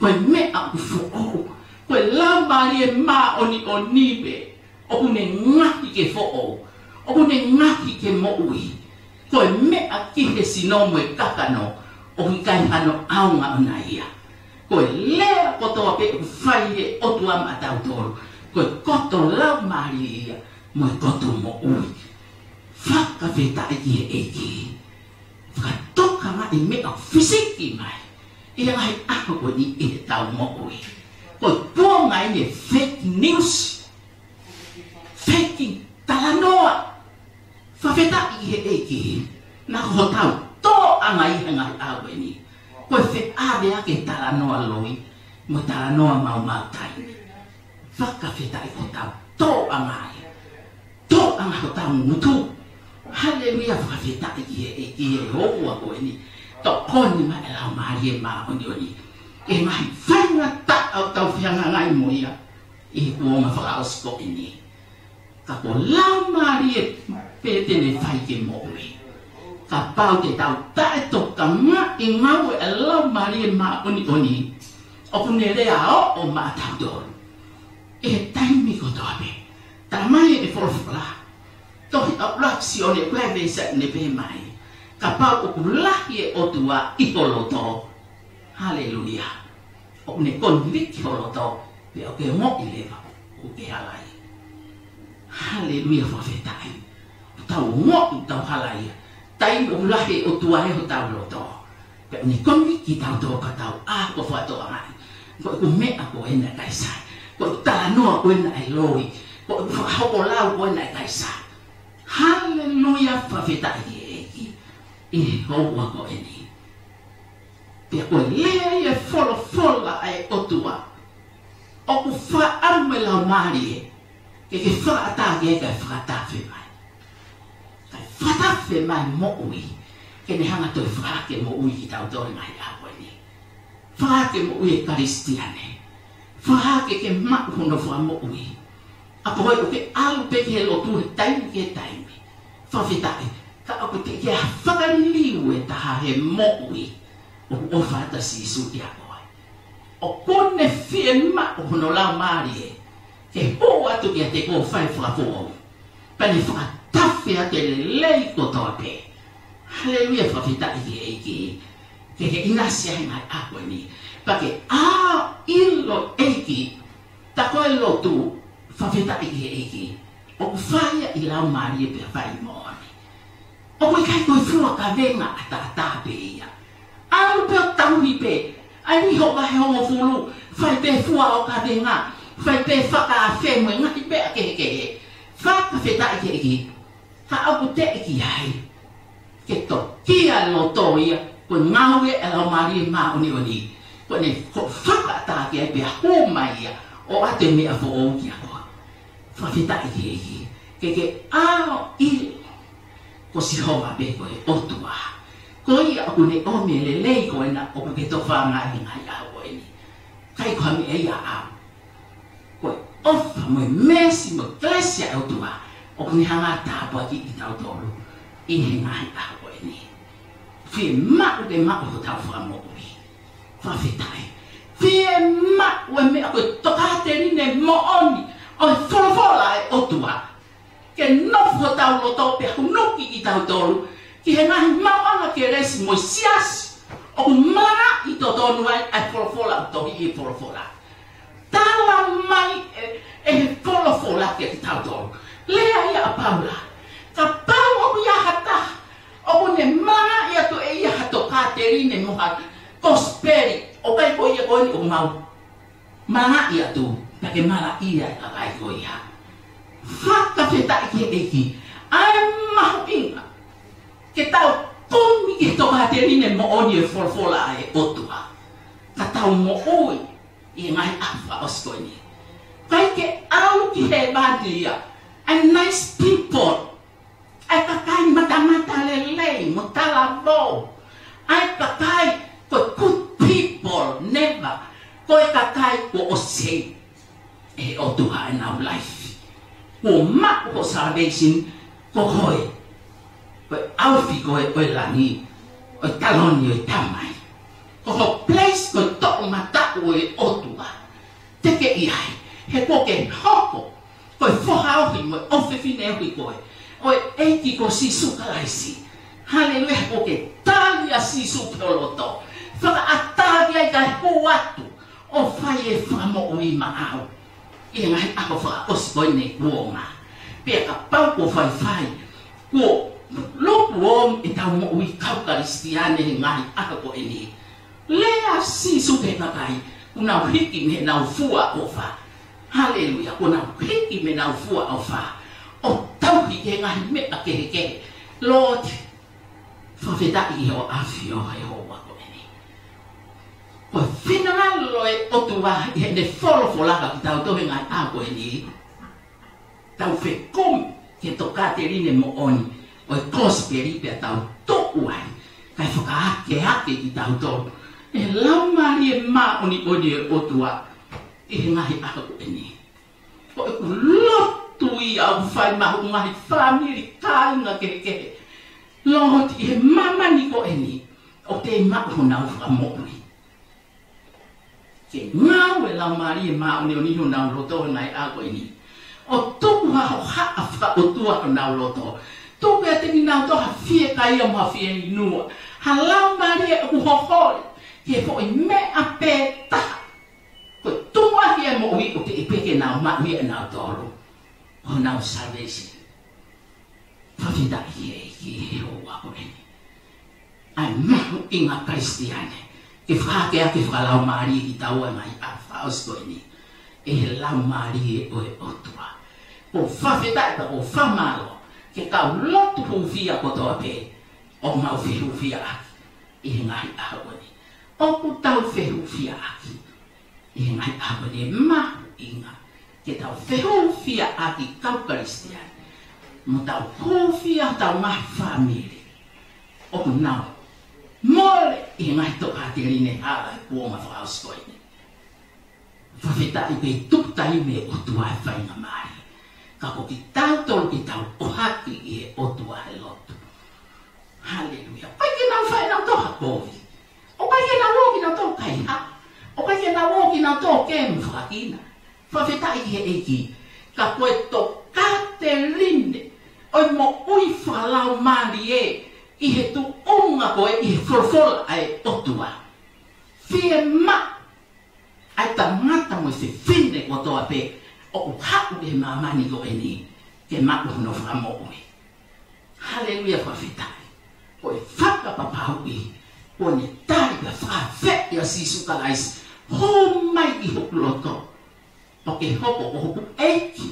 Ko e meʻa ʻoku foʻou. Ko e Laumālie Māʻoniʻoni pē ʻoku ne ngaohi ke foʻou, ʻoku ne ngaohi ke moʻui. Ko e meʻa ki he sino mo e kakano, ʻoku ʻikai hano ʻaonga ʻona ia. Ko e lea kotoa pē ʻoku fai he ʻOtua maʻatautolu, ko e koto laumālie ia mo e koto moʻui. Fakafetaʻi ki he ʻEiki. Fakatokangaʻi meʻa fisiki mai ʻi he ngaahi ʻaho ko eni ʻi heʻetau moʻui. Ko e kuonga eni e fake news, fake talanoa. Fakafetaʻi ki he ʻEiki. Naʻa ko hotau tōʻanga ʻi he ngaahi ʻaho ko eni ko e feʻaveʻaki e talanoa loi mo e talanoa maumau taimi. Fakafetaʻi ko hotau tōʻanga ia. Tōʻanga hotau ngutu. Haleluia, fakafetaʻi ki he ʻEiki he houa ko eni. Tokoni mai e Laumālie Māʻoniʻoni ʻi he ngaahi faingataʻa ʻoku tau fehangahangai mo ia ʻi he kuonga fakaʻosi ko eni. Ka ko e Laumālie pē te ne fai ke moʻui. Kapau te tau taʻetokangaʻi e ngāue ʻa e Laumālie Māʻoniʻoni, ʻoku ne lea ʻo ʻo maʻatautolu ʻi he taimi kotoa pē. Talamai ʻe he folofola, tohi ʻa ʻUluaki Sione ʻoku ʻi ai e veesi ʻoku ne pehē mai, kapau ʻoku lahi e ʻOtua ʻi ho loto, haleluia, ʻoku ne koniviki ho loto, pea ʻoku ke ongoʻi leva ʻoku ke halaia. Haleluia, fakafetaʻi. Tau ongoʻi ʻoku tau halaia taimi ʻoku lahi e ʻOtua ʻi hotau loto. Pea ʻoku ne koniviki kitautolu ka tau ako fakatokangaʻi ko e ʻū meʻa ko ena ʻoku ʻikai sai, ko e talanoa ko ena ʻoku loi, ko e ʻū fakahoko lau ko ena ʻoku ʻikai sai. Haleluia, fakafetaʻi ki he ʻEiki ʻi he houa ko eni. Pea ko e lea ia e folofola ʻa e ʻOtua, ʻoku fakaʻamu e Laumālie ke ke fakaʻatā ki ai kae fakatafe mai. Kae fakatafe mai moʻui, ke ne hanga ʻo toe fakahake moʻui kitautolu he ngaahi ʻaho ko eni. Fakahake moʻui e Kalisitiane. Fakahā ke ke maʻu hono fakamoʻui. ʻA ko ē ʻoku ke ʻalu pē ki he lotu he taimi ki he taimi. Fakafetaʻi. Ka ʻoku teʻeki ai ha fakaliliu ʻe taha he moʻui ʻoku ʻofa atu ʻa Sīsū kiate koe. ʻOku ne fiemaʻu hono Laumālie ke hū atu kiate koe ʻo fai fakafoʻou. Pea ne fakatafe atu e lelei kotoa pē. Haleluia, fakafetaʻi ki he ʻEiki. Ke ke ʻinasi ai he ngaahi ʻaho ko eni. Pea ke ʻilo ʻEiki, tā ko e lotu, fakafetaʻi ki he ʻEiki, ʻoku fai ia ʻi Laumālie pea fai moʻoni. ʻOku ʻikai ko e fua kavenga ʻataʻatā pē ia. ʻAlu pē ʻo tauhi pē. ʻAi ni ho vahe hongofulu, fai pē fua ʻo kavenga, fai pē fakaafe mo e ngaahi meʻa kehekehe. Fakafetaʻi ki he ʻEiki. Ka ʻoku teʻeki ai ke toki ʻa e loto ia, ko e ngāue ʻa e Laumālie Māʻoniʻoni. Ko ʻene ko fakaʻatā ki ai pea hū mai ia ʻo ʻoatu e meʻa foʻou kiate koe. Fakafetaʻi ki he ʻEiki. Ke ke ʻalu ʻo ʻilo ko Sihova pē ko e ʻOtua. Ko ia ʻoku ne ʻomi e lelei ko ena ʻoku ke tofanga ai he ngaahi ʻaho ko eni. ʻIkai ko ha meʻa ia ʻaʻau. Ko e ʻofa mo e meesi mo e kelesi ʻa e ʻOtua ʻoku ne hanga ʻo tāpuakiʻi kitautolu ʻi he ngaahi ʻaho ko eni. Fiemaʻu ke maʻu hotau fakamoʻui. Fakafetaʻi. Fiemaʻu e meʻa ko e tokāteline moʻoni ʻo e folofola ʻa e ʻOtua ke nofo hotau loto pea hunuki kitautolu ki he ngaahi maʻuʻanga kelesi mo e siasi ʻoku malangaʻi totonu ai ʻa e folofola, ʻoku tohi ʻi he folofola. Tala mai ʻe, ʻe he folofola kiate kitautolu. Lea ia ʻa Paula. Kapau ʻoku ʻi ai ha taha ʻoku ne malangaʻi atu ʻe ia ha tokāteline mo ha kosipeli, ʻoku ʻikai ko ia ko eni ʻoku mau malangaʻi atu, pea ke malaʻia e kakai ko ia. Fakafetaʻi ki he ʻEiki. ʻA e mahuʻinga ke tau kumi ki he tokāteline moʻoni e folofola ʻa e ʻOtua, ka tau moʻui ʻi he ngaahi ʻaho fakaʻosi ko eni. ʻIkai ke ʻalu ki hēvani ia ʻa e nice people, ʻa e kakai matamata lelei mo talavou, ʻa e kakai ko e good people, never ko e kakai kuo ʻosi ʻe he ʻOtua ʻenau life. Kuo maʻu hoʻo salvation, ko koe ko e ʻaofi ko ē ʻo e langi, ʻo e taloni ʻo e Tamai. Ko ho place ko e toʻomataʻu ʻo e ʻOtua. Tekeʻi ai, he kuo ke hoko ko e foha ohi mo e ʻofefine ohi ko ē ʻo e ʻEiki ko Sīsū Kalaisi. Haleluia, kuo ke tali ʻa Sīsū ki ho loto. Fakaʻatā ki ai kae hū atu ʻo fai e fakamoʻui maʻau ʻi he ngaahi ʻaho fakaʻosi ko eni kuo ʻomai. Pea kapau kuo faifai, kuo lukuomi ʻetau moʻui kau Kalisitiane he ngaahi ʻaho ko eni. Lea ʻa Sīsū ki he kakai kuo nau hiki mei heʻenau fua ʻofa. Haleluia, kuo nau hiki mei heʻenau fua ʻofa ʻo tauhi ki he ngaahi meʻa kehekehe. Lord, fakafetaʻi ʻi hoʻo ʻAfio he houa ko eni. Ko e finangalo e ʻOtua ʻi heʻene folofola kiate kitautolu he ngaahi ʻaho ko eni. Tau fekumi ki he tokāteline moʻoni ʻo e kosipeli pea tau tuʻu ai kae fakaakeake kitautolu ʻe he Laumālie Māʻoniʻoni ʻo e ʻOtua ʻi he ngaahi ʻaho ko eni. Ko ʻeku lotu ia ʻoku fai maʻa e ngaahi fāmili, kāinga kehekehe, Lord, ʻi he māmani ko eni, ʻoku kei maʻu honau fakamoʻui. Ke ngāue e Laumālie Māʻoniʻoni ʻi honau loto he ngaahi ʻaho ko eni, ʻo tuku ha hohaʻa fakaʻotua ʻi honau loto. Tuku kiate kinautolu ha fiekaia mo ha fieinua, ha laumālie ʻoku hoholi ki he foʻi meʻa pē taha. Ko e tuʻunga ia e moʻui ʻoku teʻeki ke nau maʻu ia ʻe nautolu, ko honau salvation. Fakafetaʻi ki he ʻEiki he houa ko eni. ʻA e mahuʻinga Kalisitiane ke fakaakeake fakalaumālie kitaua he ngaahi ʻaho fakaʻosi ko eni ʻe he Laumālie ʻo e ʻOtua. Ko e fakafetaʻi pea ko e fakamālō ki he kau lotu hūfia kotoa pē ʻoku mau fehūfiaʻaki ʻi he ngaahi ʻaho ko eni. ʻOku tau fehūfiaʻaki ʻi he ngaahi ʻaho ko eni. Mahuʻinga ke tau fehūfiaʻaki kau Kalisitiane, mo tau hūfia hotau ngaahi fāmili ʻoku nau mole ʻi he ngaahi tokāteline hala he kuonga fakaʻosi ko eni. Fakafetaʻi pē tuku taimi ʻOtua he faingamālie. Ka ko kitautolu ke tau ʻohake ʻi he ʻOtua he lotu. Haleluia. ʻOku ʻikai ke nau fai ʻenau tō ha kovi. ʻOku ʻikai ke nau ō kinautolu kaihaʻa. ʻOku ʻikai ke nau ō kinautolu ke mafakina. Fakafetaʻi ki he ʻEiki. Ka ko e tokāteline ʻo e moʻui fakalaumālie ʻi he tuʻunga ko ē ʻi he folofola ʻa e ʻOtua. Fiemaʻu ʻa e tangata mo e fefine kotoa pē ʻoku haʻu ki he māmani ko eni ke maʻu hono fakamoʻui. Haleluia, fakafetaʻi. Ko e fakapapauʻi, kuo ne tali pea fakafeʻi ʻa Sīsū Kalaisi, hū mai ki hoku loto. ʻO ke hoko ko hoku ʻEiki,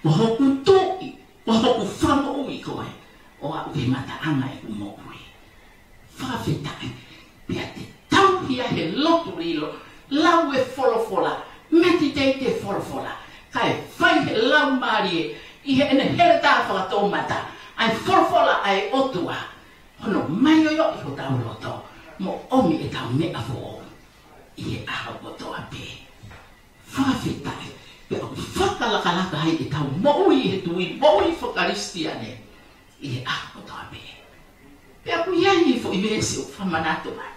ko hoku Tuʻi, ko hoku Fakamoʻui koe, ʻo aʻu ki he ngataʻanga ʻeku moʻui. Fakafetaʻi. Pea te tauhi ʻa e lotu lilo, lau e folofola, meditate e folofola, kae fai he laumālie, ʻi heʻene heletā fakatoumata ʻa e folofola ʻa e ʻOtua, hono maioʻi ʻi hotau loto, mo ʻomi ʻetau meʻa foʻou ʻi he ʻaho kotoa pē. Fakafetaʻi. Pea ʻoku fakalakalaka ai ʻetau moʻui he tui, moʻui faka-Kalisitiane ʻi he ʻaho kotoa pē. Pea ʻoku ʻi ai e foʻi veesi ʻoku fakamanatu mai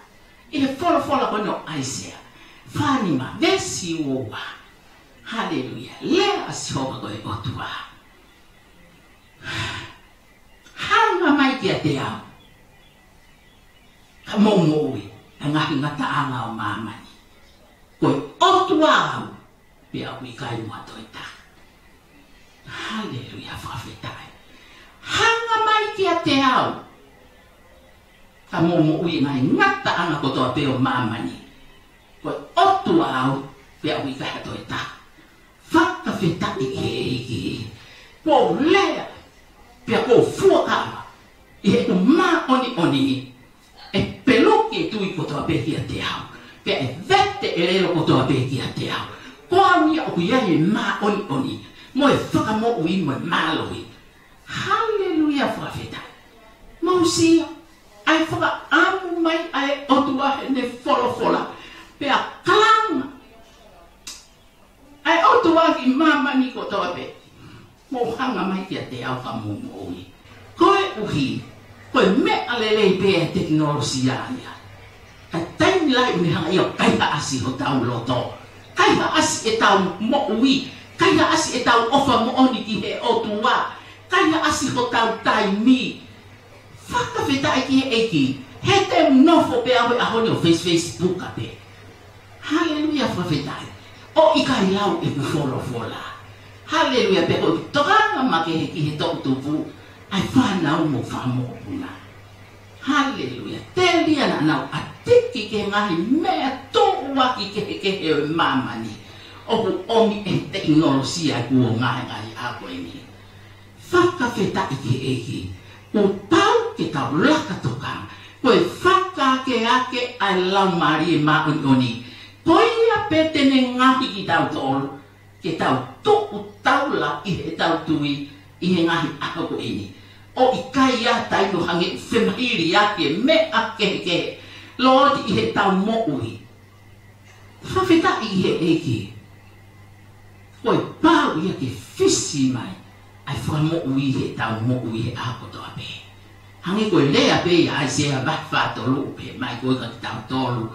ʻi he folofola ko eni ʻo ʻAisea fā nima, veesi ua ua. Haleluia. Lea ʻa Sihova ko e ʻOtua: Hanga mai kiate au, ka mou moʻui ʻa e ngaahi ngataʻanga ʻo māmani. Ko e ʻOtua au, pea ʻoku ʻikai mo ha toe taha. Haleluia, fakafetaʻi. Hanga mai kiate au, ka mou moʻui ʻa e ngaahi ngataʻanga kotoa pē ʻo māmani. Ko e ʻOtua au, pea ʻoku ʻikai ha toe taha. Fakafetaʻi ki he ʻEiki. Kuo u lea, pea kuo u fuakava ʻi heʻeku māʻoniʻoni, ʻe peluki e tui kotoa pē kiate au, pea ʻe vete e ʻelelo kotoa pē kiate au. Ko au ia ʻoku ʻi ai e māʻoniʻoni, mo e fakamoʻui, mo e mālohi. Haleluia, fakafetaʻi. Mou sio, ʻa e fakaʻamu mai ʻa e ʻOtua heʻene folofola, pea kalanga ʻa e ʻOtua ki māmani kotoa pē: Mou hanga mai kiate au ka mou moʻui. Koeʻuhi, ko e meʻa lelei pē ʻa e tekinolosia ia. Ka taimi lahi ʻoku ne hanga ia ʻo kaihaʻasi hotau loto, kaihaʻasi ʻetau moʻui, kaihaʻasi ʻetau ʻofa moʻoni ki he ʻOtua, kaihaʻasi hotau taimi. Fakafetaʻi ki he ʻEiki. He te u nofo pē au he ʻaho ni ʻo face-, Facebook pē. Haleluia, fakafetaʻi. ʻO ʻikai lau ʻeku folofola. Haleluia, pea ko e tokanga makehe ki he toʻutupu, ʻa e fānau mo e fanga mokopuna. Haleluia. Telia naʻa nau ʻatiki ki he ngaahi meʻa tuʻuaki kehekehe ʻo e māmani, ʻoku ʻomi ʻe he tekinolosia ʻi he kuonga he ngaahi ʻaho ko eni. Fakafetaʻi ki he ʻEiki. Kuo pau ke tau laka tokanga. Ko e fakaakeake ʻa e Laumālie Māʻoniʻoni, ko ia pē te ne ngaohi kitautolu ke tau tuʻu taula ʻi heʻetau tui ʻi he ngaahi ʻaho ko eni. ʻO ʻikai ha taimi ʻo hangē ʻoku femahili ʻaki e meʻa kehekehe, lolotonga ʻi heʻetau moʻui. Fakafetaʻi ki he ʻEiki. Ko e pau ia ke fisi mai ʻa e fakamoʻui heʻetau moʻui he ʻaho kotoa pē. Hangē ko e lea pē ʻia ʻAisea vahe fā tolu ʻoku pehē mai ko ē kiate kitautolu.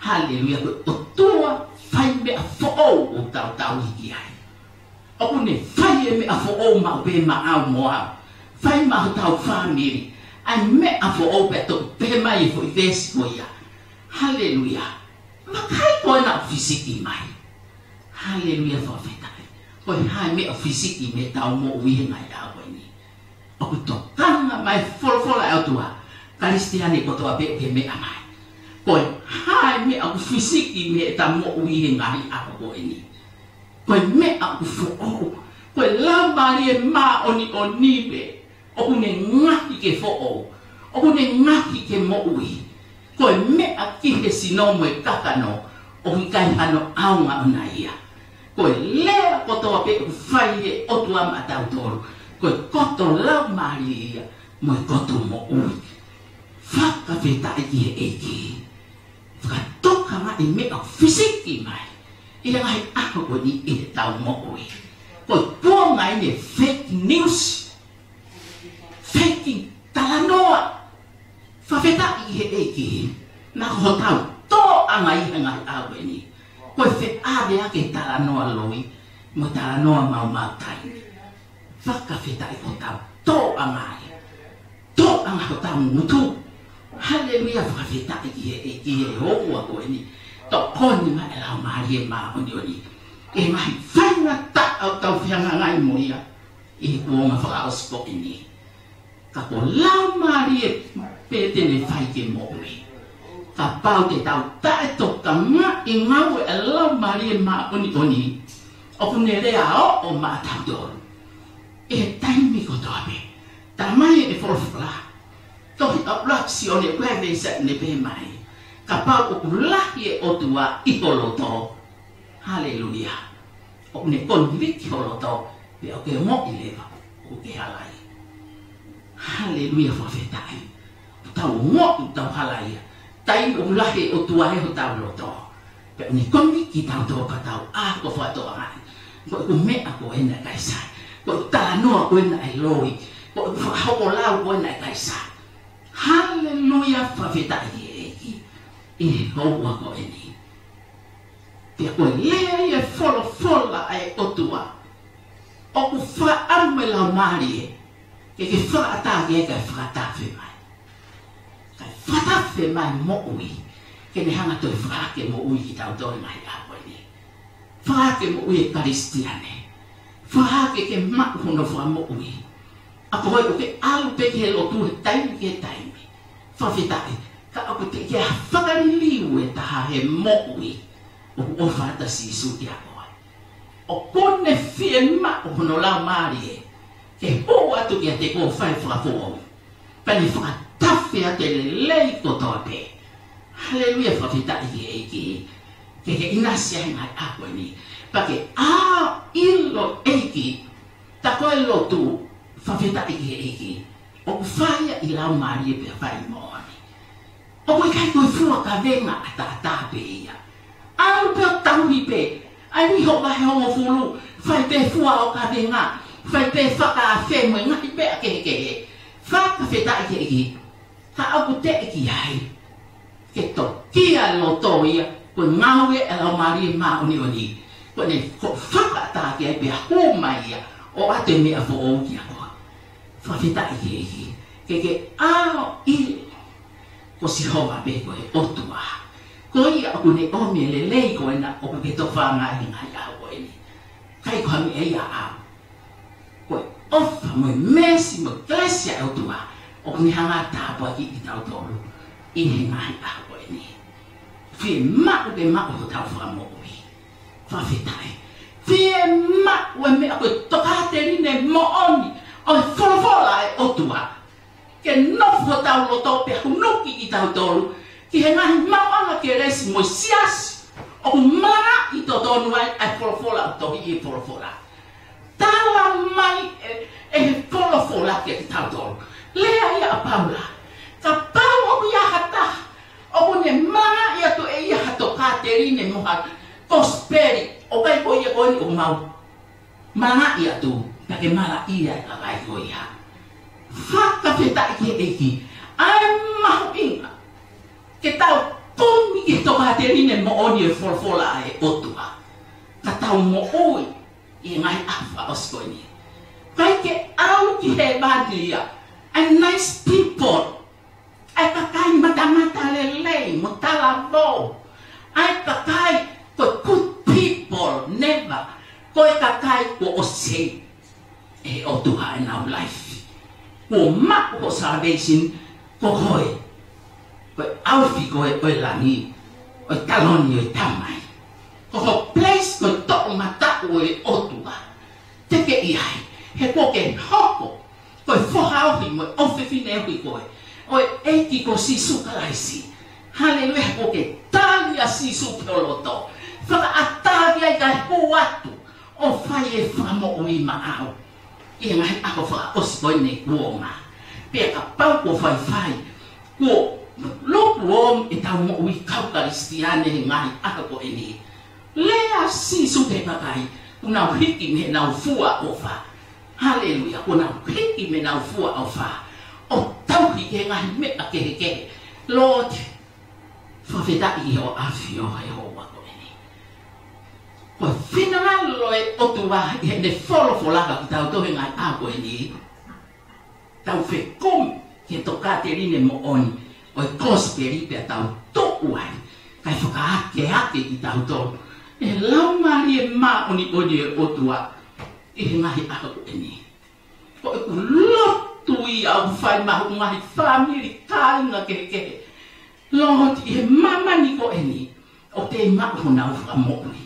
Haleluia, ko e ʻOtua fai meʻa foʻou ʻoku tau tauhi ki ai. ʻOku ne fai e meʻa foʻou maʻu pē maʻau mo au. Fai maʻa hotau fāmili ʻa e meʻa foʻou, pea toki pehē mai e foʻi veesi ko ia. Haleluia. Vakai ko ena ʻoku fisiki mai. Haleluia, fakafetaʻi. Ko e hā e meʻa ʻoku fisiki mei heʻetau moʻui he ngaahi ʻaho ko eni? ʻOku tokanga mai e folofola ʻa e ʻOtua, Kalisitiane kotoa pē ʻoku ke meʻa mai. Ko e hā e meʻa ʻoku fisiki mei heʻetau moʻui he ngaahi ʻaho ko eni? Ko e meʻa ʻoku foʻou, ko e Laumālie Māʻoniʻoni pē ʻoku ne ngaohi ke foʻou, ʻoku ne ngaohi ke moʻui. Ko e meʻa ki he sino mo e kakano, ʻoku ʻikai hano ʻaonga ʻona ia. Ko e lea kotoa pē ʻoku fai ʻe he ʻOtua maʻatautolu, ko e koto laumālie ia mo e koto moʻui. Fakafetaʻi ki he ʻEiki. Fakatokangaʻi e meʻa ʻoku fisiki mai. ʻi he ngaahi ʻaho ko eni ʻi heʻetau moʻui. Ko e kuonga eni e fake news, fake talanoa. Fakafetaʻi ki he ʻEiki, naʻa ko hotau tōʻanga ʻi he ngaahi ʻaho ko eni ko e feʻaveʻaki e talanoa loi mo e talanoa maumau taimi. Fakafetaʻi ko hotau tōʻanga ia, tōʻanga hotau ngutu. Haleluia, fakafetaʻi ki he ʻEiki he houa ko eni. Tokoni mai e Laumālie Māʻoniʻoni ʻi he ngaahi faingataʻa ʻoku tau fehangahangai mo ia ʻi he kuonga fakaʻosi ko eni. Ka ko e Laumālie pē te ne fai ke moʻui. Kapau te tau taʻetokangaʻi e ngāue ʻa e Laumālie Māʻoniʻoni, ʻoku ne lea ʻo maʻatautolu ʻi he taimi kotoa pē. Talamai ʻe he folofola, tohi ʻa ʻuluaki Sione ʻoku ʻi ai e veesi ʻoku ne pehē mai: Kapau ʻoku lahi e ʻOtua ʻi ho loto, haleluia, ʻoku ne koniviki ho loto, pea ʻoku ke ongoʻi leva ʻoku ke halaia. Haleluia, fakafetaʻi. Tau ongoʻi tau halaia taimi ʻoku lahi e ʻOtua ʻi hotau loto, pea ʻoku ne koniviki kitautolu ka tau ako fakatokangaʻi ko e ʻū meʻa ko ē naʻe ʻikai sai, ko e talanoa ko ē naʻe loi, ko e fakahoko lau ko ē naʻe ʻikai sai. Haleluia, fakafetaʻi ki he ʻEiki ʻi he houa ko eni. Pea ko e lea ia e folofola ʻa e ʻOtua, ʻoku fakaʻamu e Laumālie ke ke fakaʻatā ki ai kae fakatafe mai. Kae fakatafe mai moʻui, ke ne hanga ʻo toe fakahake moʻui kitautolu he ngaahi ʻaho ko eni. Fakahake moʻui e Kalisitiane. Fakahake ke maʻu hono fakamoʻui. ʻA ko ē ʻoku ke ʻalu pē ki he lotu he taimi ki he taimi, fakafetaʻi, ka ʻoku teʻeki ke fakaliliu e taha he moʻui ʻoku ʻofa atu ʻa Sīsū kia koe. ʻOku ne fiemaʻu hono Laumālie ke hū atu kiate koe ʻo fai fakafoʻou, pea ne fakatafe atu e lelei kotoa pē. Haleluia, fakafetaʻi ki he ʻEiki. Ke ke ʻinasi ai he ngaahi ʻaho ko eni, pea ke ʻilo ʻEiki, tā ko e lotu, fakafetaʻi ki he ʻEiki, ʻoku fai ia ʻi he Laumālie pea fai moʻoni. ʻOku ʻikai ko e fua kavenga ʻataʻatā pē ia. ʻAlu pē ʻo tauhi pē, ʻai ni ho vahe hongofulu, fai pē fua ʻo kavenga, fai pē fakaafe mo e ngaahi meʻa kehekehe. Fakafetaʻi ki he ʻEiki. Ka ʻoku teʻeki ai ke toki ʻa e loto ia, ko e ngāue ʻa e Laumālie Māʻoniʻoni, ko ʻene ko e fakaʻatā ki ai pea hū mai ia ʻo ʻoatu e meʻa foʻou kia koe. Fakafetaʻi ki he ʻEiki. Ke ke ʻilo ko Sihova pē ko e ʻOtua. Ko ia ʻoku ne ʻomi e lelei ko ena ʻoku ke tofanga ai he ngaahi ʻaho ko eni. ʻIkai ko ha meʻa ia ʻaʻau. Ko e ʻofa mo e meesi mo e kelesi ʻa e ʻOtua ʻoku ne hanga ʻo tāpuakiʻi kitautolu ʻi he ngaahi ʻaho ko eni. Fiemaʻu ke maʻu hotau fakamoʻui. Fakafetaʻi. Fiemaʻu e meʻa ko e tokāteline moʻoni ʻo e folofola ʻa e ʻOtua ke nofo hotau loto pea hunuki kitautolu ki he ngaahi maʻuʻanga kelesi mo e siasi ʻoku malangaʻi totonu ai ʻa e folofola ʻo tohi ʻi he folofola. Talamai ʻe, ʻe he folofola kiate kitautolu. Lea ia ʻa Paula. Kapau ʻoku ʻi ai ha taha ʻoku ne malangaʻi atu ʻe ia ha tokāteline mo ha kosipeli, ʻoku ʻikai ko ia ko eni ʻoku mau malangaʻi atu, pea ke malaʻia ai ʻa e kakai ko ia. Fakafetaʻi ki he ʻEiki. ʻA e mahuʻinga ke tau kumi ki he tokāteline moʻoni e folofola ʻa e ʻOtua, ka tau moʻui ʻi he ngaahi ʻaho fakaʻosi ko eni. ʻIkai ke ʻalu ki hēvani ia ʻa e nice people, ʻa e kakai matamatalelei mo talavou, ʻa e kakai ko e good people, never. Ko e kakai kuo ʻosi ʻe he ʻOtua ʻenau life. Kuo maʻu hoʻo salvation, ko koe, ko e ʻaofi koe ʻo e langi, ʻo e taloni ʻo e Tamai. Ko ho place ko e toʻomataʻu ʻo e ʻOtua. Te ke ʻi ai, he kuo ke hoko ko e foha ohi mo e ʻofefine ohi koe ʻo e ʻEiki ko Sīsū Kalaisi. Haleluia, kuo ke tali ʻa Sīsū ki ho loto. Fakaʻatā ki ai kae hū atu ʻo fai e fakamoʻui maʻau ʻi he ngaahi ʻaho fakaʻosi ko eni kuonga. Pea kapau kuo faifai, kuo lukewarm ʻetau moʻui kau Kalisitiane he ngaahi ʻaho ko eni, Lea ʻa Sīsū ki he kakai, kuo nau hiki mei heʻenau fua ʻofa. Haleluia, kuo nau hiki mei heʻenau fua ʻofa ʻo tauhi ki he ngaahi meʻa kehekehe. Lord, fakafetaʻi ʻi hoʻo ʻafio he houa ko eni. Ko e finangalo ʻo e ʻOtua ʻi heʻene folofola kiate kitautolu he ngaahi ʻaho ko eni. Tau fekumi ki he tokāteline moʻoni ʻo e kosipeli pea tau tuʻu ai, kae fakaakeake kitautolu ʻe he Laumālie Māʻoniʻoni ʻo e ʻOtua ʻi he ngaahi ʻaho ko eni. Ko ʻeku lotu ia ʻoku fai maʻa e ngaahi fāmili, kāinga kehekehe, Lord, ʻi he māmani ko eni, ʻoku kei maʻu honau fakamoʻui.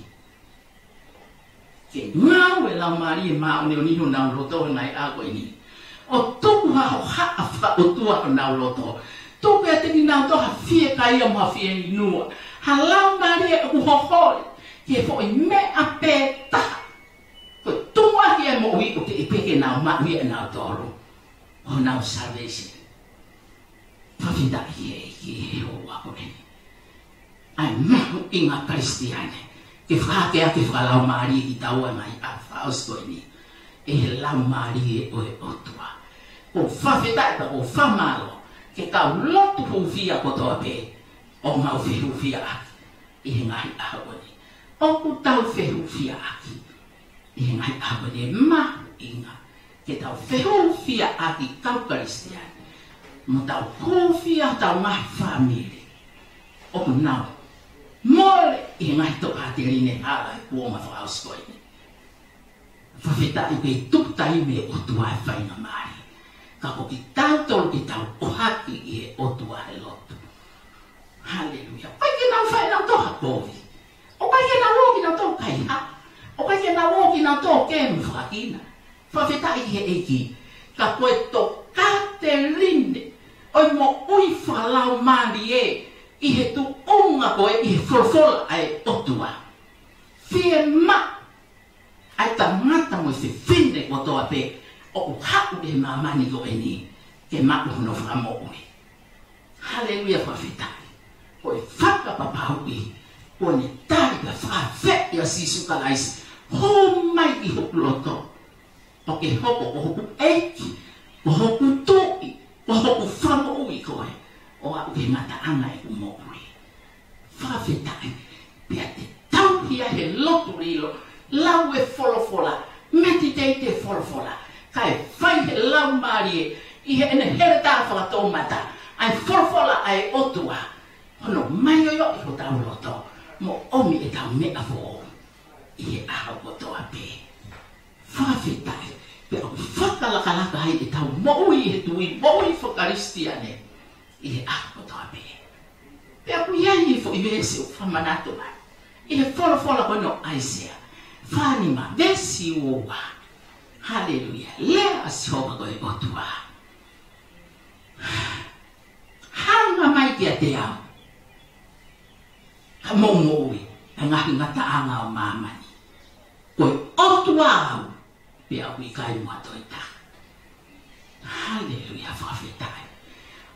Ke ngāue ʻa e Laumālie Māʻoniʻoni ʻi honau loto he ngaahi ʻaho ko eni, ʻo tuku ha hohaʻa fakaʻotua ʻi honau loto. Tuku kiate kinautolu ha fiekaia mo ha fieinua, ha laumālie ʻoku hoholi ki he foʻi meʻa pē taha. Ko e tuʻuaki ʻa e moʻui, ʻoku teʻeki pē ke nau maʻu ia ʻe nautolu honau salvation. Fakafetaʻi ki he ʻEiki he houa ko eni. ʻA e mahuʻinga Kalisitiane, ke fakaakeake fakalaumālie kitaua he ngaahi ʻaho fakaʻosi ko eni ʻe he Laumālie ʻo e ʻOtua. ʻOku ou fakafetaʻi pea ʻoku ou fakamālō ki he kau lotu hūfia kotoa pē ʻoku mau fehūfiaʻaki ʻi he ngaahi ʻaho ko eni. ʻOku tau fehūfiaʻaki ʻi he ngaahi ʻaho ko eni. Mahuʻinga ke tau fehūfiaʻaki kau Kalisitiane, mo tau hūfia hotau ngaahi fāmili ʻoku nau mole ʻi he ngaahi tokāteline hala he kuonga fakaʻosi ko eni. Fakafetaʻi pē tuku taimi ʻe he ʻOtua he faingamālie. Ka ko kitautolu ke tau ʻohake ʻi he ʻOtua he lotu. Haleluia. ʻOku ʻikai ke nau fai ʻe nautolu ha kovi. ʻOku ʻikai ke nau ō kinautolu ʻo kaihaʻa. ʻOku ʻikai ke nau ō kinautolu ʻo kemu fakakina. Fakafetaʻi ki he ʻEiki. Ka ko e tokāteline ʻo e moʻui fakalaumālie ʻi he tuʻunga ko ē ʻi he folofola ʻa e ʻOtua. Fiemaʻu ʻa e tangata mo e fefine kotoa pē ʻoku haʻu ki he māmani ko eni ke maʻu hono fakamoʻui. Haleluia, fakafetaʻi. Ko e fakapapauʻi kuo ne tali pea fakaafeʻi ʻa Sīsū Kalaisi, hū mai ki hoku loto, ʻo ke hoko ko hoku ʻEiki, ko hoku Tuʻi, ko hoku Fakamoʻui koe, ʻo aʻu ki he ngataʻanga ʻeku moʻui. Fakafetaʻi. Pea te tauhi ai he lotu lilo, lau e folofola, meditate e folofola, kae fai he Laumālie ʻi heʻene heletā fakatoumata ʻa e folofola ʻa e ʻOtua, hono maioioʻi hotau loto mo ʻomi ʻetau meʻa foʻou ʻi he ʻaho kotoa pē. Fakafetaʻi. Pea ʻoku fakalakalaka ai ʻetau moʻui he tui, moʻui faka-Kalisitiane ʻi he ʻaho kotoa pē. Pea ʻoku ʻi ai e foʻi veesi ʻoku fakamanatu mai ʻi he folofola ko eni ʻo ʻAisea fā nima, veesi ua ua. Haleluia. Lea ʻa Sihova ko e ʻOtua: Hanga mai kiate au, ka mou moʻui ʻi he ngaahi ngataʻanga ʻo māmani. Ko e ʻOtua au, pea ʻoku ʻikai mo ha toe taha. Haleluia, fakafetaʻi.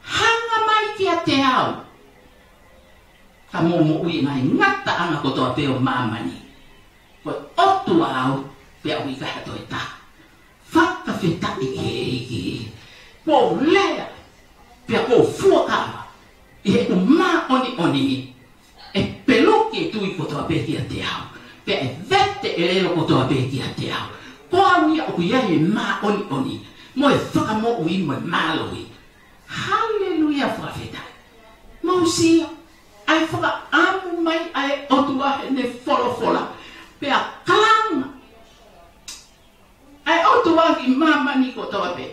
Hanga mai kiate au, ka mou moʻui ʻi he ngaahi ngataʻanga kotoa pē ʻo māmani. Ko e ʻOtua au, pea ʻoku ʻikai ha toe taha. Fakafetaʻi ki he ʻEiki. Kuo u lea, pea kuo u fuakava ʻi heʻeku māʻoniʻoni, ʻe peluki e tui kotoa pē kiate au, pea ʻe vete e ʻelelo kotoa pē kiate au. Ko au ia ʻoku ʻi ai e māʻoniʻoni, mo e fakamoʻui, mo e mālohi. Haleluia, fakafetaʻi. Mou sio, ʻa e fakaʻamu mai ʻa e ʻOtua heʻene folofola, pea kalanga ʻa e ʻOtua ki māmani kotoa pē: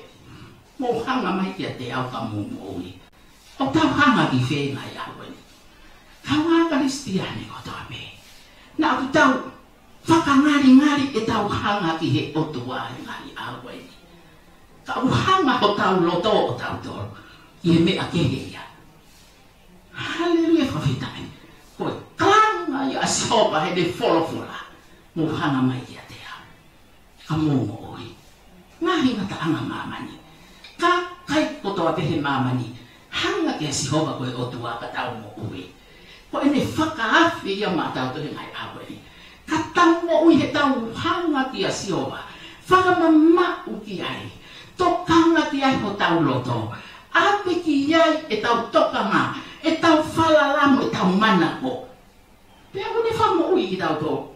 Mou hanga mai kiate au ka mou moʻui. ʻOku tau hanga ki fē he ngaahi ʻaho ko eni, kau Kalisitiane kotoa pē? Naʻa ʻoku tau fakangalingali ʻetau hanga ki he ʻOtua he ngaahi ʻaho ko eni, ka ʻoku hanga hotau loto ʻo tautolu ki he meʻa kehe ia. Haleluia, fakafetaʻi. Ko e kalanga ia ʻa Sihova heʻene folofola: Mou hanga mai kiate au, ka mou moʻui. Ngaahi ngataʻanga māmani, kakai kotoa pē he māmani, hanga kia Sihova ko e ʻOtua ka tau moʻui. Ko ʻene fakaafe ia maʻatautolu he ngaahi ʻaho ko eni. Ka tau moʻui heʻetau hanga kia Sihova, fakamamaʻu ki ai, tokanga ki ai hotau loto, ʻave ki ai ʻetau tokanga, ʻetau falala mo ʻetau manako. Pea ʻoku ne fakamoʻui kitautolu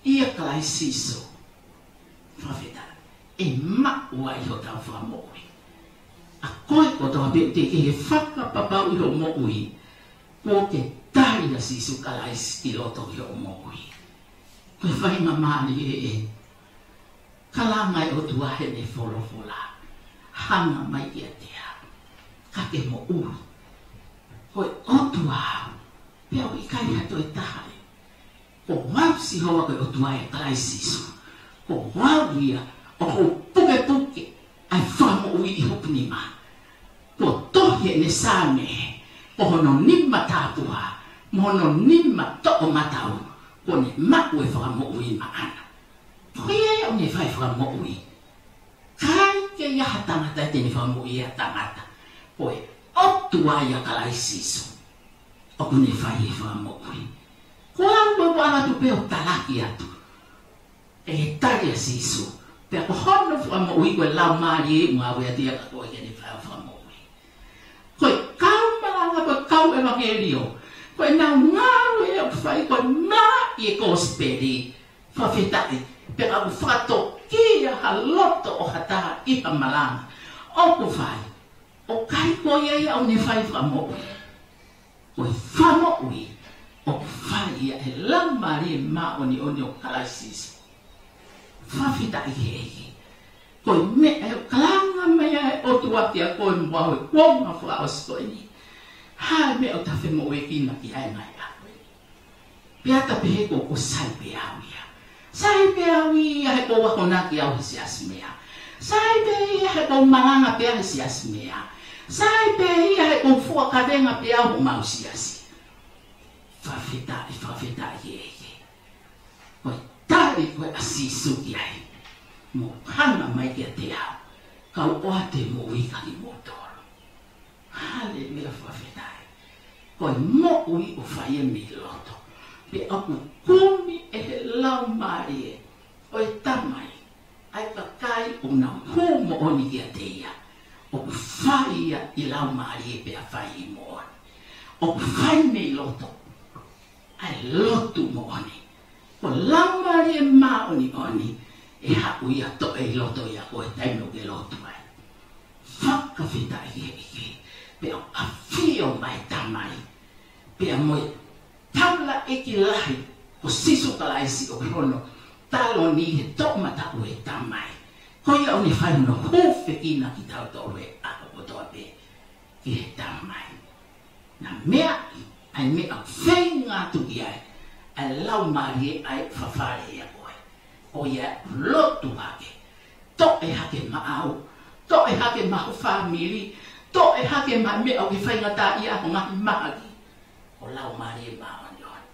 ʻia Kalaisi Sīsū. Fakafetaʻi. ʻE maʻu ai hotau fakamoʻui. ʻA koe kotoa pē ʻoku teʻeki ke fakapapauʻi hoʻo moʻui, kuo ke tali ʻa Sīsū Kalaisi ʻi loto ki hoʻo moʻui. Ko e faingamālie ē. Kalanga e ʻOtua heʻene folofola. Hanga mai kiate au, ka ke moʻui. Ko e ʻOtua au, pea ʻoku ʻikai ha toe taha ē. Ko au Sihova ko e ʻOtua ʻia Kalaisi Sīsū. Ko au ia ʻoku ou pukepuke ʻa e fakamoʻui ʻi hoku nima. Kuo tohi ʻene Saame, ko hono nima tāpuhā, mo hono nima toʻomataʻu, kuo ne maʻu e fakamoʻui maʻana. Ko ia ia ʻoku ne fai fakamoʻui. ʻIkai ke ʻi ai ha tangata te ne fakamoʻui ha tangata. Ko e ʻOtua ʻia Kalaisi Sīsū ʻoku ne fai e fakamoʻui. Ko au ʻoku ou ʻalu atu pē ʻo talaki atu. ʻE tali ʻa Sīsū. Pea ko hono fakamoʻui ko e Laumālie ʻoku ngāue atu ʻia koe ke ne fai e fakamoʻui. Ko e kau malanga, ko e kau ʻevangeliō, ko ʻenau ngāue ʻoku fai ko e mā ʻi he kosipeli. Fakafetaʻi. Pea ka ʻoku fakatokia ha loto ʻo ha taha ʻi ha malanga ʻoku fai, ʻoku ʻikai ko ia ia ʻoku ne fai fakamoʻui. Ko e fakamoʻui ʻoku fai ia ʻe he Laumālie Māʻoniʻoni ʻo Kalaisi Sīsū. Fakafetaʻi ki he ʻEiki. Ko e meʻa ʻoku kalanga mai ai e ʻOtua kia koe mo au he kuonga fakaʻosi ko eni. Hā e meʻa ʻoku ta femoʻuekina ki ai he ngaahi ʻaho ko eni? Pea ta pehē ko, ko sai pē au ia. Sai pē au ia he ʻoku ou akonaki au he siasi meʻa. Sai pē ia he ʻoku ou malanga pē au he siasi meʻa. Sai pē ia he ʻoku ou fua kavenga pē au homau siasi. Fakafetaʻi, fakafetaʻi ki he ʻEiki. Ko e tali ko ē ʻa Sīsū ki ai. Mou hanga mai kiate au, ka u ʻoatu e moʻui kia kimoutolu. Haleluia, fakafetaʻi. Ko e moʻui ʻoku fai ia mei loto. Pea ʻoku kumi ʻe he Laumālie ʻo e Tamai ʻa e kakai ʻoku nau hū moʻoni kiate ia. ʻOku fai ia ʻi laumālie pea fai ʻi moʻoni. ʻOku fai mei loto. ʻA e lotu moʻoni. Ko e Laumālie Māʻoniʻoni ʻe haʻu ia ʻo toʻe ʻi loto ʻia koe he taimi ʻoku ke lotu ai. Fakafetaʻi ki he ʻEiki. Pea ʻafio mai e Tamai. Pea mo e Taulaʻeiki Lahi ko Sīsū Kalaisi ʻoku hono taloni he toʻomataʻu ʻo e Tamai. Ko ia ʻoku ne fai hono hūfekina kitautolu he ʻaho kotoa pē ki he Tamai. Naʻa meʻa ʻi ai e meʻa ʻoku feinga atu ki ai ʻa e Laumālie ʻa e fafale ʻia koe. ʻO ia lotu hake. Toʻe hake maʻau. Toʻe hake maʻa ho fāmili. Toʻe hake maʻa e meʻa ʻoku ke faingataʻaʻia ai ho ngaahi mahaki. Ko e Laumālie Māʻoniʻoni.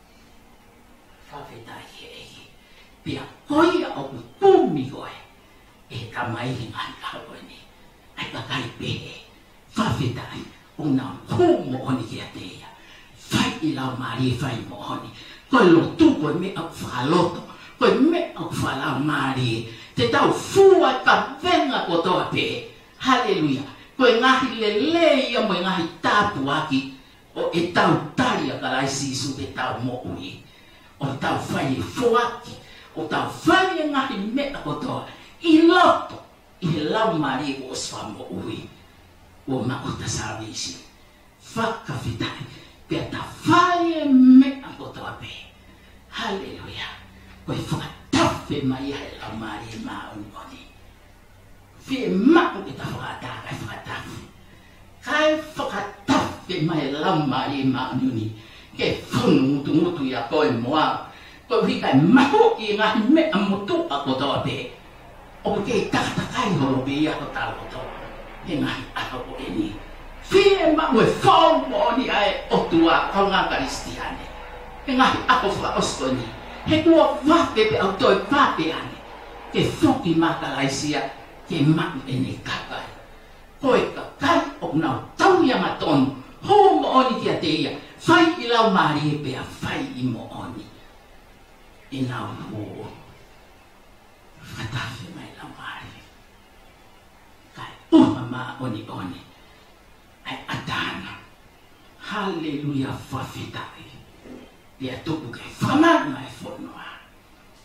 Fakafetaʻi ki he ʻEiki. Pea ko ia ʻoku kumi koe ʻe he Tamai he ngaahi ʻaho ko eni. ʻA e kakai pehē. Fakafetaʻi. ʻOku nau hū moʻoni kiate ia. Fai ʻi laumālie, fai moʻoni. Ko e lotu, ko e meʻa ʻoku fakaloto. Ko e meʻa ʻoku fakalaumālie. Te tau fua e kavenga kotoa pē. Haleluia. Ko e ngaahi lelei ia mo e ngaahi tāpuaki ʻo ʻetau tali ʻa Kalaisi Sīsū ke tau moʻui. ʻO tau fai e foaki. ʻO tau fai e ngaahi meʻa kotoa ʻi loto ʻi he Laumālie kuo ʻosi fakamoʻui. Kuo maʻu ʻeta salvation. Fakafetaʻi. Pea ta fai e meʻa kotoa pē. Haleluia. Ko e fakatafe mai ʻa e Laumālie Māʻoniʻoni. Fiemaʻu ke ta fakaʻatā kae fakatafe. Kae fakatafe mai e Laumālie Māʻoniʻoni ke fonu ngutungutu ʻia koe mo au. Koeʻuhi kae mahuʻi e ngaahi meʻa motuʻa kotoa pē ʻoku kei takatakai holo pē ʻi hotau loto he ngaahi ʻaho ko eni. Fiemaʻu e fou moʻoni ʻa e ʻOtua, kaungā Kalisitiane, he ngaahi ʻaho fakaʻosi ko eni. He kuo vape pea ʻoku toe vape ange. Ke foki mai ʻa Kalaisi ia ke maʻu ʻene kakai. Ko e kakai ʻoku nau tauhi angatonu, hū moʻoni kiate ia, fai ʻi laumālie pea fai ʻi moʻoni. ʻenau hū. Fakatafe mai Laumālie. Kae ʻuha māʻoniʻoni ʻa e ʻatā na. Haleluia, fakafetaʻi. Pea tuku ke fakamāʻopoʻopo e fonua.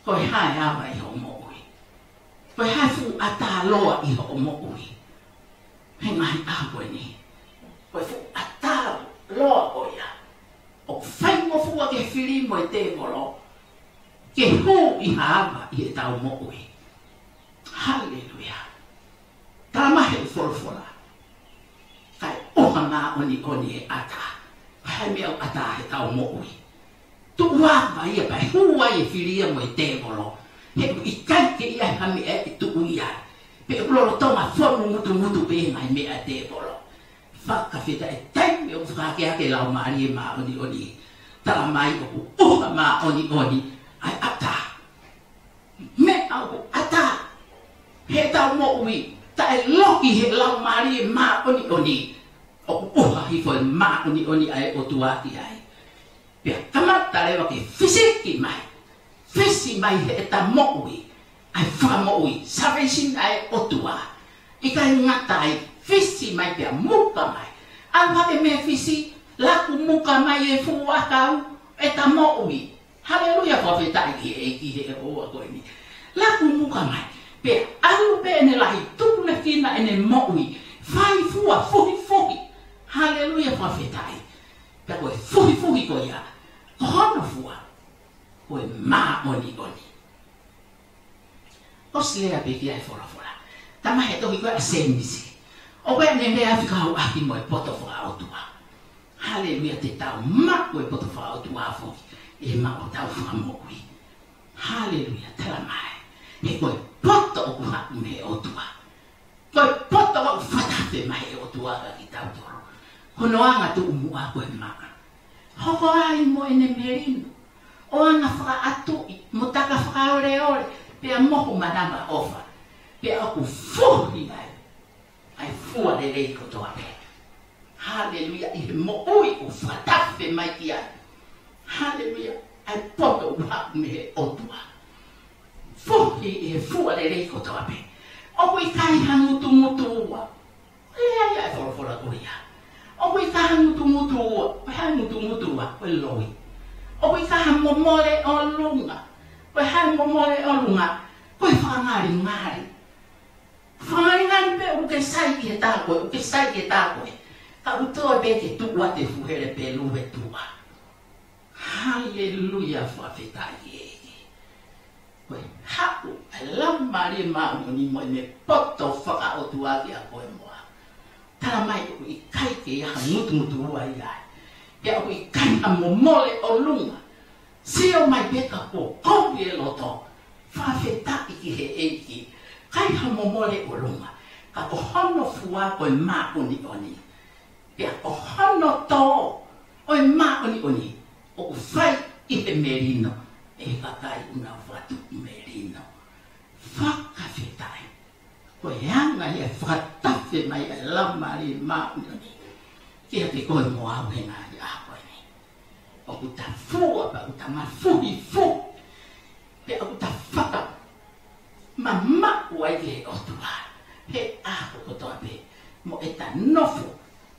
Ko e hā e ava ʻi hoʻo moʻui? Ko e hā e fuʻu ʻatā loa ʻi hoʻo moʻui he ngaahi ʻaho ko eni? Ko e fuʻu ʻatā loa ko ia ʻoku faingofua ke fili mo e tēvolo ke hū ʻi ha ava ʻi heʻetau moʻui. Haleluia. Tala mai he folofola, kae ʻuha māʻoniʻoni e ʻatā. Ko e hā e meʻa ʻoku ʻatā heʻetau moʻui? Tuʻu ava ia pea hū ai e fili ia mo e tēvolo. He ʻoku ʻikai ke ʻi ai ha meʻa ʻe tuʻu ia, pe ʻoku lolotonga fonu mutumutu pē ngaahi meʻa ʻa e tēvolo. Fakafetaʻi, taimi ʻoku fakaakeake e Laumālie Māʻoniʻoni, tala mai ʻoku ʻuha māʻoniʻoni ʻa e ʻatā. Meʻa ʻoku ʻatā heʻetau moʻui taʻe loki he Laumālie Māʻoniʻoni, ʻoku ʻuha hifo e māʻoniʻoni ʻa e ʻOtua ki ai. Pea kamata leva ke fisiki mai, fisi mai heʻeta moʻui ʻa e fakamoʻui, salvation ʻa e ʻOtua. ʻIkai ngata ai, fisi mai pea muka mai. ʻAlu hake mei Fisi, laku muka mai e fuʻu ʻakau ʻeta moʻui. Haleluia, fakafetaʻi ki he ʻEiki he ʻaho ko eni. Laku muka mai. Pea ʻalu pē ʻene lahi, tukulekina ʻene moʻui, fai fua fuhifuhi. Haleluia, fakafetaʻi. Pea ko e fuhifuhi ko ia, ko hono fua, ko e māʻoniʻoni. ʻOsi lea pē ki ai e folofola. Tala mai he tohi ko ē ʻa Sēmisi, ʻoku ʻi ai ʻene lea fekauʻaki mo e poto fakaʻotua. Haleluia, te tau maʻu e poto fakaʻotua foki ʻi he maʻu ʻetau fakamoʻui. Haleluia, tala mai, he ko e poto ʻoku haʻu mei he ʻOtua. Ko e poto ʻoku fakatafe mai he ʻOtua kia kitautolu. Ko hono anga tuʻu muʻa ko e maʻa. Hoko ai mo ʻene melino, ʻo anga fakaʻatuʻi mo taka fakaoleole, pea mohu manava ʻofa. Pea ʻoku fuhi ai ʻa e fua lelei kotoa pē. Haleluia, ʻi he moʻui ʻoku fakatafe mai ki ai. Haleluia, ʻa e poto ʻoku haʻu mei he ʻOtua. Fuhi ʻi he fua lelei kotoa pē. ʻOku ʻikai ha ngutungutu ua. Lea ia e folofola ko ia. ʻOku ʻikai ha ngutungutu ua. Ko e hā e ngutungutu ua? Ko e loi. ʻOku ʻikai ha momole ʻolunga. Ko e hā e momole ʻolunga? Ko e fakangalingali. Fakangalingali pē ʻoku ke sai ki he tā ko ē, ʻoku ke sai ki he tā ko ē. Ka ʻoku toe pē ke tuʻu atu e fuʻu hele pelu he tuʻa. Haleluia, fakafetaʻi ki he ʻEiki. Ko e haʻu ʻa e Laumālie Māʻoniʻoni mo ʻene poto fakaʻotua kiate koe mo au. Tala mai ʻoku ʻikai ke ʻi ai ha ngutungutu ua ia. Pea ʻoku ʻikai ha momole ʻolunga. Sio mai pē ka kuo kovi e loto. Fakafetaʻi ki he ʻEiki. ʻIkai ha momole ʻolunga. Ka ko hono fua ko e māʻoniʻoni. Pea ko hono tō ʻo e māʻoniʻoni ʻoku fai ʻi he melino ʻe he kakai ʻoku nau fakatuʻu melino. Fakafetaʻi. Ko e anga ia e fakatafe mai ʻa e Laumālie Māʻoniʻoni kiate koe mo au he ngaahi ʻaho ko eni. ʻOku ta fua pea ʻoku ta mafuhifuhi. Pea ʻoku ta fakamamaʻu ai ki he ʻOtua he ʻaho kotoa pē mo ʻeta nofo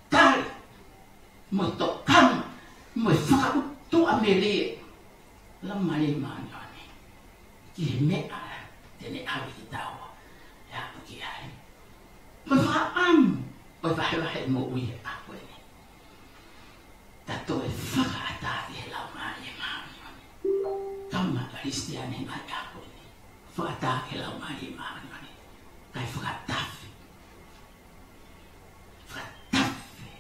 tali mo e tokanga mo e fakaʻutuʻamelie Laumālie Māʻoniʻoni ki he meʻa te ne ʻave kitaua ʻo aʻu ki ai. Ko e fakaʻamu ʻo e vahevahe moʻui he ʻaho ko eni. Ta toe fakaʻatā ki he Laumālie Māʻoniʻoni. Tau ma Kalisitiane ngaahi ʻaho ko eni. Fakaʻatā ki he Laumālie Māʻoniʻoni. Kae fakatafe. Fakatafe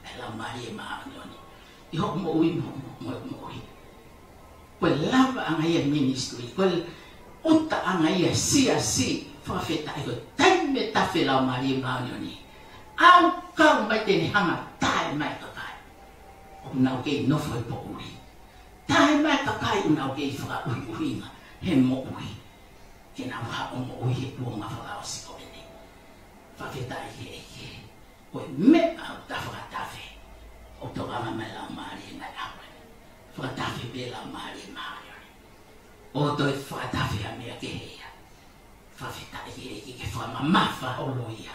e Laumālie Māʻoniʻoni ʻi hoʻo moʻui mo, mo, mo, moʻui. Ko e lavaʻanga ia e ministry, ko e ʻutaʻanga ia e siasi, fakafetaʻi ko e taimi ʻe tafe e Laumālie Māʻoniʻoni. ʻAu kau mai te ne hanga ʻo tae mai e kakai ʻoku nau kei nofo he poʻuli. Tae mai e kakai ʻoku nau kei fakaʻuhiʻuhinga he moʻui. Ke nau haʻu ʻo moʻui he kuonga fakaʻosi ko eni. Fakafetaʻi ki he ʻEiki. Ko e meʻa ʻoku ta fakatafe, ʻoku tokanga mai e Laumālie Māʻoniʻoni. Fakatafe pē Laumālie Māʻoniʻoni. ʻO toe fakatafe ha meʻa kehe ia. Fakafetaʻi ki he ʻEiki ke fakamamafa holo ia.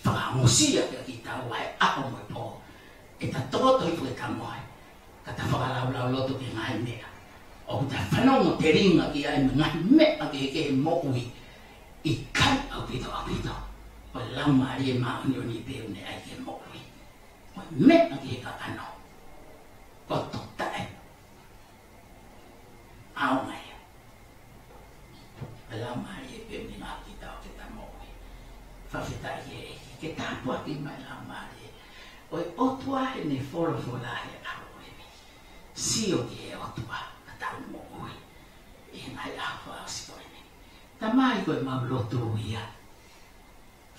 Fakaongosia kiate kitaua he ʻaho mo e pō. ʻEta toto i fuke tamoe. Ka ta fakalaulauloto ki he ngaahi meʻa ʻoku ta fanongo telinga ki ai, mo e ngaahi meʻa kehekehe moʻui. ʻIkai ʻaupito ʻaupito. Ko e Laumālie Māʻoniʻoni pē ʻoku ne ʻai ke moʻui. Ko e meʻa ki he kakano. Ko e totae. ʻAonga ia. Ko e Laumālie pē ʻoku ne ngaohi kitaua ke ta moʻui. Fakafetaʻi ki he ʻEiki ke tāpuaki mai Laumālie. Ko e ʻOtua heʻene folofola he ʻaho ni. Sio ki he ʻOtua ka tau moʻui. ʻI he ngaahi ʻaho fakaʻosi ko eni. Tamai, ko ʻemau lotu ia.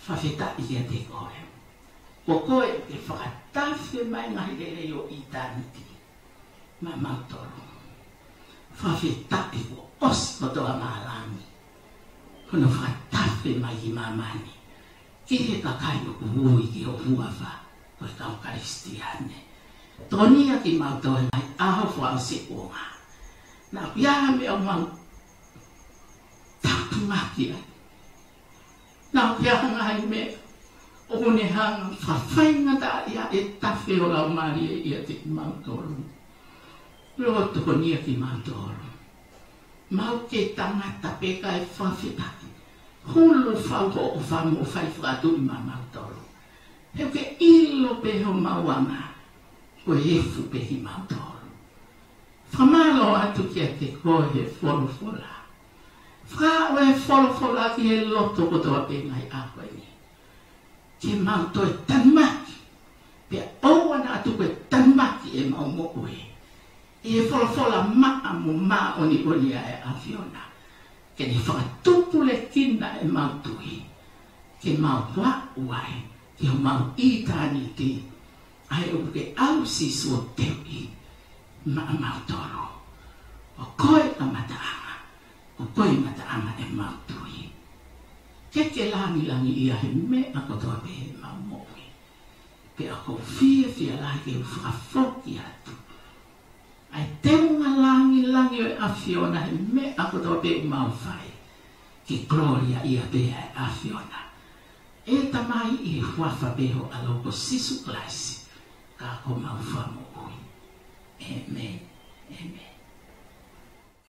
Fakafetaʻi kiate koe. Ko koe ke fakatafe mai ngaahi lelei ʻo ʻitāniti maʻamautolu. Fakafetaʻi kuo ʻosi kotoa mā langi hono fakatafe mai ki māmani, ki he kakai ʻoku ui ki ho huafa, ko e kau Kalisitiane. Tokonia kimautolu he ngaahi ʻaho fakaʻosi kuonga. Naʻa ʻoku ʻi ai ha meʻa ʻoku mau tāpungaki ai. Naʻa ʻoku ʻi ai ha ngaahi meʻa ʻoku ne hanga fakafaingataʻaʻia ʻe tafe ho Laumālie ʻiate kimautolu. Lord, tokonia kimautolu. Mau kei tangata pē kae fakafetaʻi. Hulu fau hoʻo ʻofa mo fai fakatuʻi maʻamautolu. He ʻoku ke ʻilo pē homau anga. Ko e efu pē kimautolu. Fakamālō atu kiate koe he folofola. Fakaaʻu e folofola ki he loto kotoa pē ngaahi ʻaho ni. Ke mau toe tanumaki. Pea ʻoua naʻa tuku e tanumaki ʻemau moʻui. ʻI he folofola maʻa mo māʻoniʻoni ʻa e ʻAfiona. Ke ne fakatupulekina ʻemau tui. Ke mau aʻu ai ki homau ʻitāniti. ʻA ia ʻoku ke ʻalu Sīsū ʻo teuʻi maʻamautolu. ʻO ko e kamataʻanga, ʻo ko e kamataʻanga ʻemau tui. Ke ke langilangiʻia he meʻa kotoa pē ʻemau moʻui. Pea ʻoku ou fiefia lahi ke u fakafoki atu ʻa e teunga langilangi ʻo e ʻAfiona he meʻa kotoa pē ʻoku mau fai. Ke kolōliaʻia pē ʻa e ʻAfiona. ʻE Tamai, ʻi he huafa pē ho ʻAlo ko Sīsū Kalaisi, ka ko homau Fakamoʻui. ʻĒmeni. ʻĒmeni.